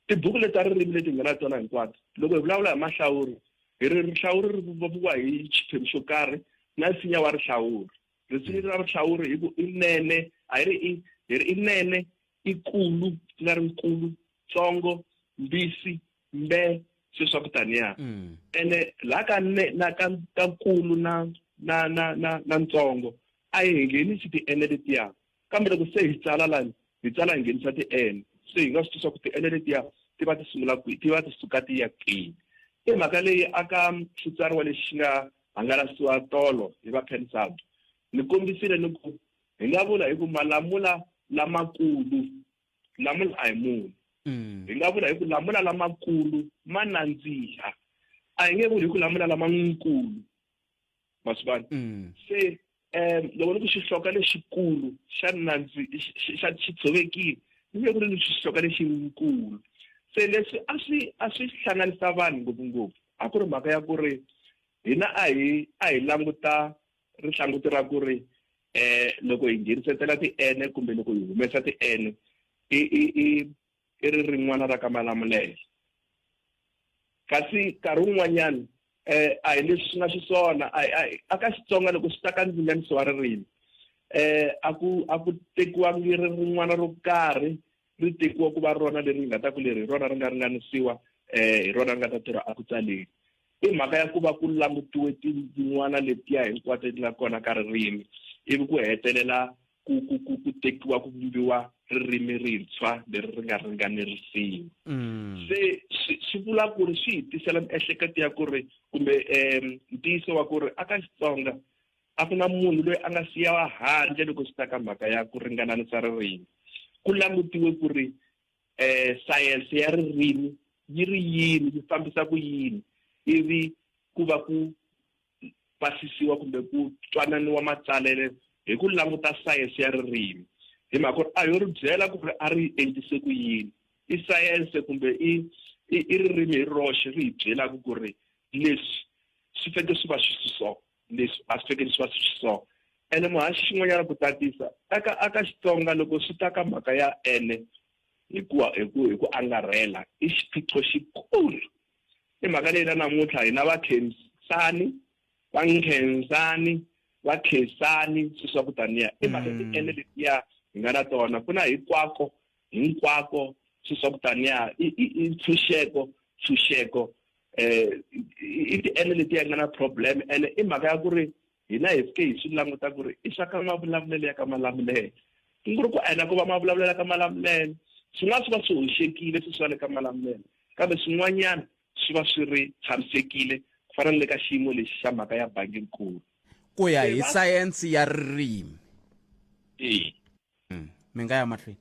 tibuku leti ta ririmi leti hi nga na tona hinkwato, loko hi vulavula hi mahlawuri hi ri rihlawuri ri vumbiwa hi xiphemu xo karhi na nsinya wa rihlawuri. Risimu ra rihlawuri hi ku i nene, a hi ri i, hi ri i nene, i kulu, ku nga ri nkulu, tsongo, mbisi, mbe, sweswi swa ku taniya. Ene laha ka ne, na ka, ka nkulu na, na, na, na, na ntsongo, a hi nghenisi ti-ene letiya. Kambe loko se hi tsala lani, hi tsala hi nghenisa ti-ene. Se hi nga swi twisisa ku ti-ene letiya ti va ti sungula kwihi, ti va ti suka ti ya kwihi. I mhaka leyi aka xitsariwa lexi xi nga hangalasiwa tolo hi va PanSALB. Ni kombisile ni ku hi nga vula hi ku malamula lamakulu, lamula a hi munhu. Hi nga vula hi ku lamula lamakulu ma nandziha. A hi nge vuli hi ku lamula lamankulu. Ma swi vona? Se loko ni ku xihloka lexikulu xa nandzi xa xi tshovekile, ni nge vuli ni xihloka lexikulu. Se leswi a swi a swi hlanganisa vanhu ngopfungopfu a ku ri mhaka ya ku ri hina a hi a hi languta rihlanguti ra ku ri loko hi nghenisetela ti-ene kumbe loko hi humesa ti-ene i i i i ri rin'wana ra ka Malamulele. Kasi nkarhi wun'wanyana a hi leswi swi nga xiswona, a a a ka Xitsonga loko swi ta ka ndzinganiso wa ririmi a ku a ku tekiwangi ri rin'wana ro karhi ri tekiwa ku va rona leri nga ta ku leri hi rona ri nga ringanisiwa hi rona ri nga ta tirha eku tsaleni. I mhaka ya ku va ku langutiwe tindzin'wana letiya hinkwato leti nga kona ka ririmi ivi ku hetelela ku ku ku ku tekiwa ku vumbiwa ririmi rintshwa leri ri nga ringanerisiwa. Se swi swi vula ku ri swi hi tisela miehleketo ya ku ri kumbe ntiyiso wa ku ri aka Xitsonga a ku na munhu loyi a nga siyiwa handle loko swi ta ka mhaka ya ku ringananisa ririmi. Ku langutiwe ku ri sayense ya ririmi yi ri yini, yi fambisa ku yini, ivi ku va ku pasisiwa kumbe ku twananiwa matsalele hi ku languta sayense ya ririmi. Hi mhaka ku ri a yo ri byela ku ri a ri endlise ku yini, i sayense kumbe i i ririmi hi roxe ri hi byelaka ku ri leswi swi fanele swi va swi so, leswi a swi fanele swi va swi so. Ene muhaxi xin'wanyana ku tatisa eka aka Xitsonga loko swi ta ka mhaka ya ene hi ku hi ku hi ku angarhela i xiphiqo xikulu. I mhaka leyi na namuntlha hina va Khensani, va Nkhensani, va Khensani sweswi swa ku taniya. I mhaka ti-ene letiya hi nga na tona ku na hinkwako hinkwako swilo swa ku taniya i i i ntshunxeko ntshunxeko eh i ti-N letiya nga na problem ene i mhaka ya ku ri hina hi fike hi swi languta ku ri i swa ka mavulavulelo ya ka Malamulele ku ri ku ena ku va mavulavulelo ya ka Malamulele swin'wana swi va swi hoxekile sweswi swa le ka Malamulele kambe swin'wanyana swi va swi ri tshamisekile ku fana na le ka xiyimo lexi xa mhaka ya bangi nkulu ku ya hi sayense ya ririmi e mi nga ya mahlweni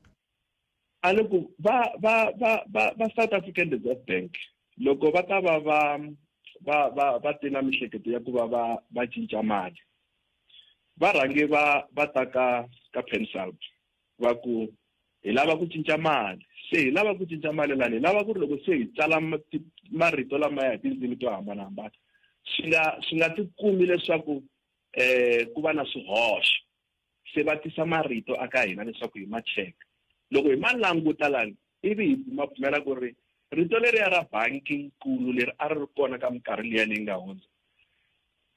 a ni ku va va va va va South African Reserve Bank loko va ta va va va va va te na mihleketo ya ku va va va cinca mali va rhange va va ta ka ka PanSALB va ku hi lava ku cinca mali se hi lava ku cinca mali lani hi lava ku ri loko se hi tsala marito lamaya hi tindzimi to hambanahambana swi nga swi nga tikumi leswaku eh ku va na swihoxo se va tisa marito aka hina leswaku hi ma cheka loko hi ma languta lani ivi hi bumabumela ku ri rito leriya ra bangi nkulu leri a ri ri kona ka minkarhi liya leyi nga hundza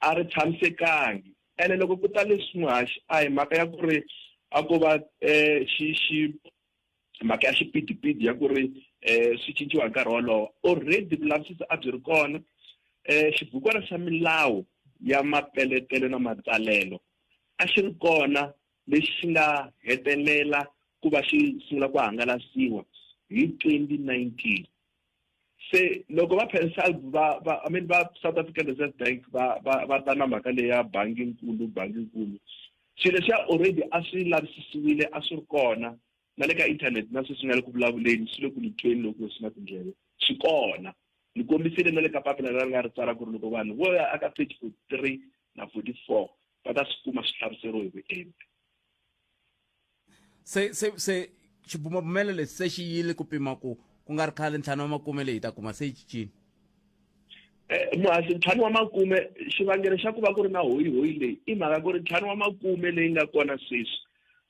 a ri tshamisekangi ene loko ku ta leswi muhaxi a hi mhaka ya ku ri a ko va um xi xi mhaka ya xipidipidi ya ku ri um swi cinciwa hi nkarhi wolowo already vulavisisi a byi ri kona um xibukwana xa milawu ya mapeletelo na matsalelo a xi ri kona lexi xi nga hetelela ku va xi sungula ku hangalasiwa hi 2019 se loko va PanSALB va va I mean va South African Reserve Bank va va va ta na mhaka leyi ya bangi nkulu bangi nkulu swilo leswiya already a swi lavisisiwile a swi ri kona na le ka internet na sweswi nga le ku vulavuleni swi le ku ni tweni loko swi na tindleve swi kona ni kombisile na le ka papila leri nga ri tsala ku ri loko vanhu vo ya aka page 43 na 44 va ta swi kuma swi hlamuseriwe hi vuenti se se se xibumabumelo lexi se xi yile ku pima ku ku nga ri khale ntlhanu wa makume leyi hi ta kuma se yi cincile eh, muhaxi ntlhanu wa makume xivangelo xa ku va ku ri na hoyihoyi leyi i mhaka ku ri ntlhanu wa makume leyi nga kona sweswi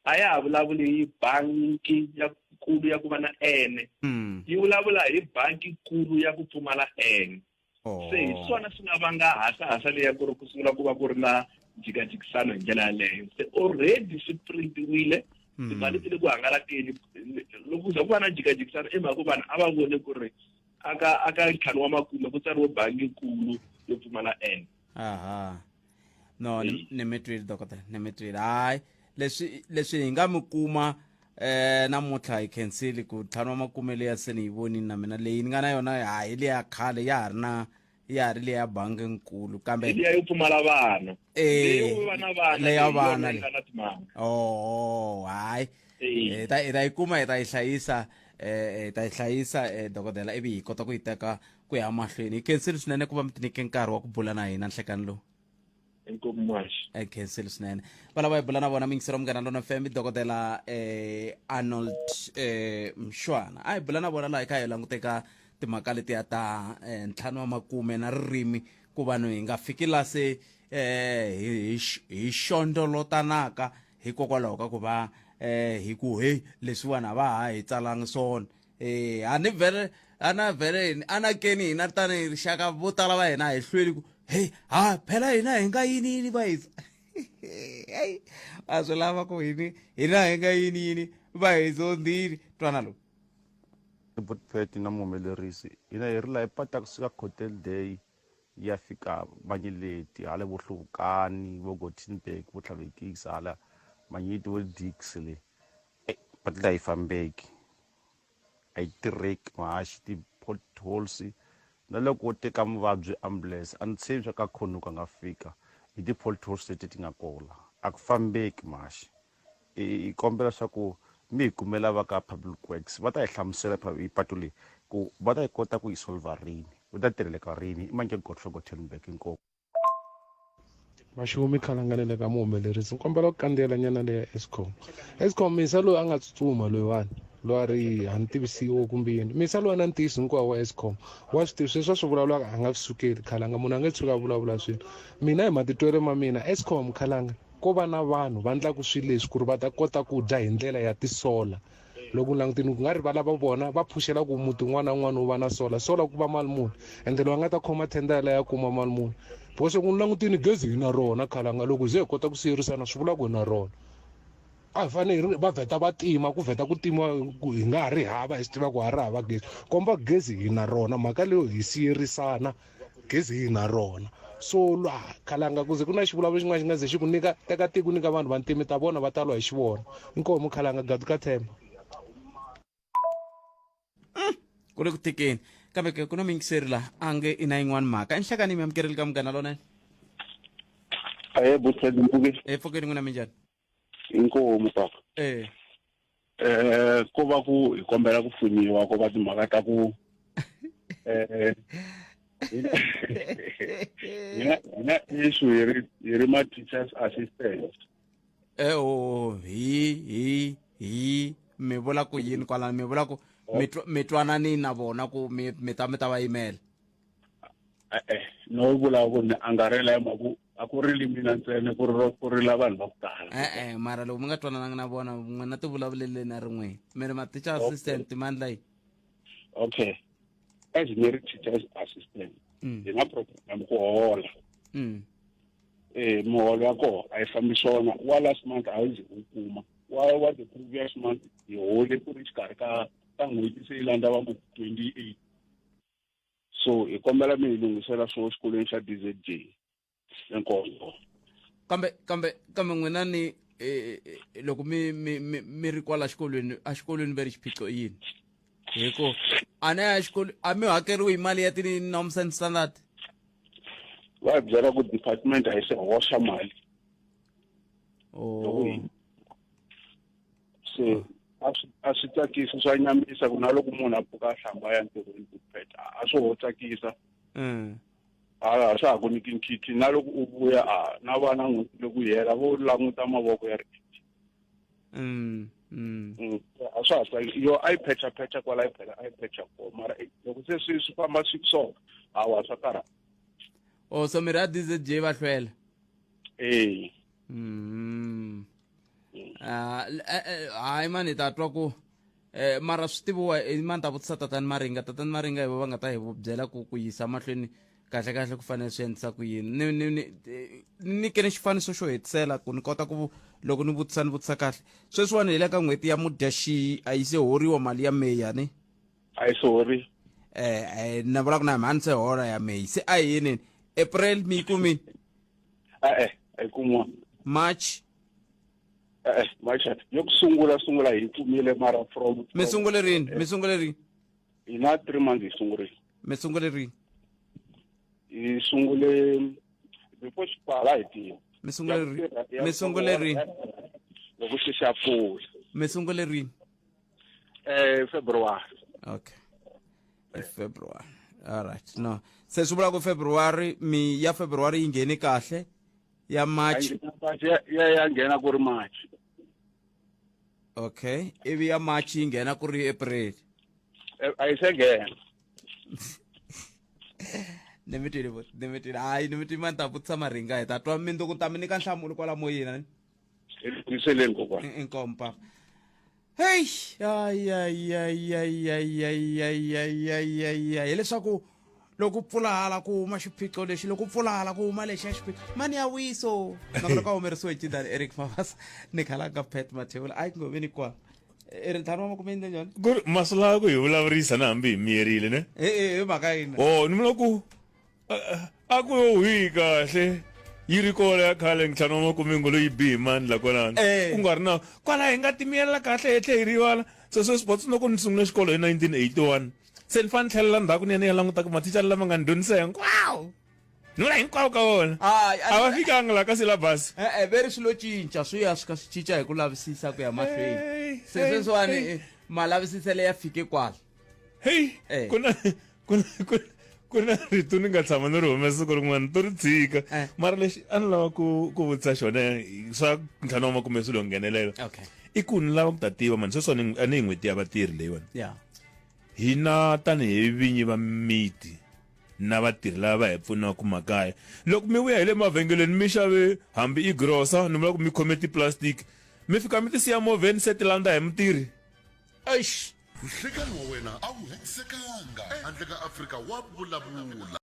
a ya ha vulavuli hi bangi ya kulu ya ku va na ene hmm. yi vulavula hi bangi kulu ya ku pfumala ene oh. se hi swona swi nga vanga hasahasa leyi ya ku ri ku sungula ku va ku ri na jikajikisano hi ndlela yaleyo se already swi printiwile hmm. timali ti le ku hangalakeni loko ku za ku va na jikajikisano i mhaka ku vanhu a va vone ku ri aka aka ntlhanu wa makume ku tsariwe bangi nkulu yo pfumala n aha no ni mi twile dokodela ni mi twile hayi leswi leswi hi nga mi kuma eh namuntlha hi khensile ku ntlhanu wa makume leya se ni yi vonini na mina leyi ni nga na yona hayi leya khale ya ha ri na ya ha ri leya bangi nkulu kambe leya yo pfumala vana eh leya vana le oh hayi hi ta hi ta yi kuma hi ta yi hlayisa eh hi ta yi hlayisa eh dokodela ivi hi kota ku yi teka ku ya mahlweni hi khensile swinene ku va mi tinyike nkarhi wa ku bula na hina nhlekani lowu inkomu muhaxi hi khensile swinene va lava hi bula na vona muyingiseri wa munghana lona fm dokodela eh, arnold eh, mshwana a hi bula na vona laha hi kha hi languteka timhaka letiya ta eh, ntlhanu wa makume na ririmi ku vanhu hi nga fiki la se eh, hi hi xondzolotanaka hikokwalaho ka ku va eh, hi ku hey leswiwani a va ha hi tsalangi swona eh a ni vhele a na vhele a na keni hina tanihi rixaka vo tala va hina hi hlweli ku hey ha phela hina hi nga yini yini va hi hey a swi lava ku hini hina hi nga yini yini va hi zondzile twana lowu Botpet na muhumelerisi hina hi ri laha hi pata kusuka Hotel Day yi ya fika Manyeleti hala vo Hluvukani vo Gothenburg vo Tlhavekisi hala Manyeleti vo Dix le Ei patu leyi a yi fambeki a yi tirheki mahaxi ti-potholes na loko wo teka muvabyi ambulance a ni tshembi swa ka khonuka a nga fika hi ti-potholes leti ti nga kona a ku fambeki mahaxi hi kombela swa ku mi hi kumela va ka public works va ta hi hlamusela hi patu leyi ku va ta yi kota ku yi solver rini va ta tirheleka rini i Manke Godfrey Gothenburg inkomu. Maxumi khalangane le ka muhumelerisi ni kombela ku kandziyela nyana leya Eskom Eskom misa loyi a nga tsutsuma loyiwani loyi a ri a ni tivi C_E_O kumbe yini misa loyi a na ntiyiso hinkwawo wa Eskom wa swi tivi sweswi a swi vulavulaka a nga swi sukeli khalanga munhu a nge tshuki a vulavula swilo mina hi matitwelo ma mina Eskom khalanga ko va na vanhu va ndlaku swilo leswi ku ri va ta kota ku dya hi ndlela ya tisola loko u langutini ku nga ri va lava vona va phuxela ku muti wun'wana na wun'wana wu va na sola sola ku va mali muni ende loyi a nga ta khoma tender yaleyo a kuma mali muni because ku langutini gezi hi na rona khalanga loko ze hi kota ku siyerisana swi vula ku hi na rona. A hi fanele hi ri va vheta va tima ku vheta ku timiwa ku hi nga ha ri hava hi swi tiva ku ha ri hava gezi komba gezi hi na rona mhaka leyo hi siyerisana gezi hi na rona so lwa khalanga ku ze ku na xivulavula xin'wana xi nga ze xi ku nyika teka tiko nyika vanhu va ntimi ta vona va ta lwa hi xivona inkomu khalanga gadu ka themba Ku le ku tikeni kambe ke ku na muyingiseri la a nge i na yin'wana mhaka enhlekani mi amukerile ka munghana lonene. Ahe butsedi mpfuke. E pfukeni n'wina minjhani? Inkomu papa. Eh. Eh ko va ku hi kombela ku pfuniwa ko va timhaka ta ku eh hina hina issue hi ri hi ri ma teachers assistant. Eh oh hi hi hi mi vula ku yini kwalano mi vula ku mi twanani na vona ku mi mi ta mi ta va yimela. E-e no vula ku ni angarhela hi mhaka ku a ku rili mina ntsena ku ri ku rila vanhu va ku tala. E-e mara loko mi nga twanananga na vona n'wina tivulavuleleni a ri n'wina mi ri ma teacher assistant ma ndla yini? Okay as ni ri teacher's assistant hi na problem ku hola. Eh muholo ya kona a yi fambi swona wa last month a wu zi wu kuma wa wa the previous month hi hole ku ri xikarhi ka ka n'hweti se yi landza va ku 28. So hi kombela mi hi lunghisela swo xikolweni xa DZJ inkomu. Kambe kambe kambe n'wina ni eh, eh, loko mi mi mi mi ri kwala xikolweni exikolweni ve ri xiphiqo i yini hi ku a ni ya xikolo a mi hakeriwi hi mali ya ti-norms and standard Va hi byela ku department a yi se hoxa mali. Oh. Se a swi a swi tsakisi swa nyamisa ku na loko munhu a pfuka a hlamba a ya ntirhweni ku pheta a swi ho tsakisa. A a swa ha ku nyiki nkhinkhi na loko u vuya a na vana n'hweti loko yi hela vo languta mavoko ya ri A swa ha tsakisi yo a yi phecha phecha kwala yi phela a yi phecha kona mara loko se swi swi famba swi so hawa swa karhata. Oh so mirhi ya DZJ va hlwela. Eh. Ah, hayi mani hi ta twa ku eh mara swi tiviwa i mani ta vutisa tatani Maringa tatani Maringa hi vo va nga ta hi byela ku ku yisa mahlweni kahle kahle ku fanele swi endlisa ku yini ni ni ni ni nyikeni xifaniso xo hetisela ku ni kota ku loko ni vutisa ni vutisa kahle sweswiwani hi le ka n'hweti ya mudyaxiyi a yi se horiwa mali ya May yani a yi se horiwa eh eh na vula ku na mhani se hola ya May se a yi yini April mi yi kumini e-e a yi kumiwa March e-e March yo ku sungula sungula hi kumile mara from mi sungule rini mi sungule rini hi na 3 months hi sungurile mi sungule rini hi sungule before xipfala hi tiva mi sungule rini mi sungule rini loko xi xa pfula mi sungule rini eh February okay hi February all right no se swi vula ku February mi ya February yi nghene kahle ya March ya ya nghena ku ri March okay ivi ya March yi nghena ku ri April a yi se nghena ni mi twile ni mi twile hayi ni mi twile mani ta vutisa maringa hi ta twa mindzuku ta mi nyika nhlamulo kwala moyeni elunghiseleni kokwana inkomu papa heyi ayayayayayayayayayaya hileswaku loko pfula hala ku huma xiphiqo lexi loko pfula hala ku huma lexiya xiphiqo mani ya wiso nakona ka humerisiwe hi cindani eric mavasa ni khalanga pet mathevula a yi ngoveni kwala i ri ntlhanu wa makume yindle njhani ku ri maswi lava ku hi vulavurisa na hambi hi miyerile ne hi mhaka yini o ni vula ku a ku yo hwi kahle yi ri kona ya khale ntlhanu wa makume loyi bi hi mani la kwalano Eh. ku nga ri na kwala hi nga timiyelela kahle hi tlhe hi rivala se sweswi botsi loko ni sungule xikolo hi 1981 se ni fanele ni tlhelela ndzhaku ni ya ni ya languta ku mathicara lama nga ni dyondzisa hinkwawo ni vula hinkwawo ka wona a va fikanga laha ka silabasi e-e ve ri swilo cinca swi ya swi ka swi cinca hi ku lavisisa ku ya mahlweni se hey, sweswiwani hey. eh, malavisisele ya fike kwala heyi Eh. ku na ku na ku ku na rito ni nga tshama ni ri humesa siku rin'wana to ri tshika Eh. mara lexi a ni lava ku ku vutisa xona swa ntlhanu wa makume swilo nghenelela okay i ku ni lava ku ta tiva mani sweswi a ni hi n'hweti ya vatirhi leyiwani yeah hina tanihi vinyi va miti na vatirhi lava va hi pfunaka makaya loko mi vuya hi le mavhengeleni mi xave hambi i grosa ni vula ku mi khome ti-plastic mi fika mi ti siya movheni se ti landza hi mutirhi eish Nhlekani wa wena a wu hetisekanga handle ka Afrika wa vulavula.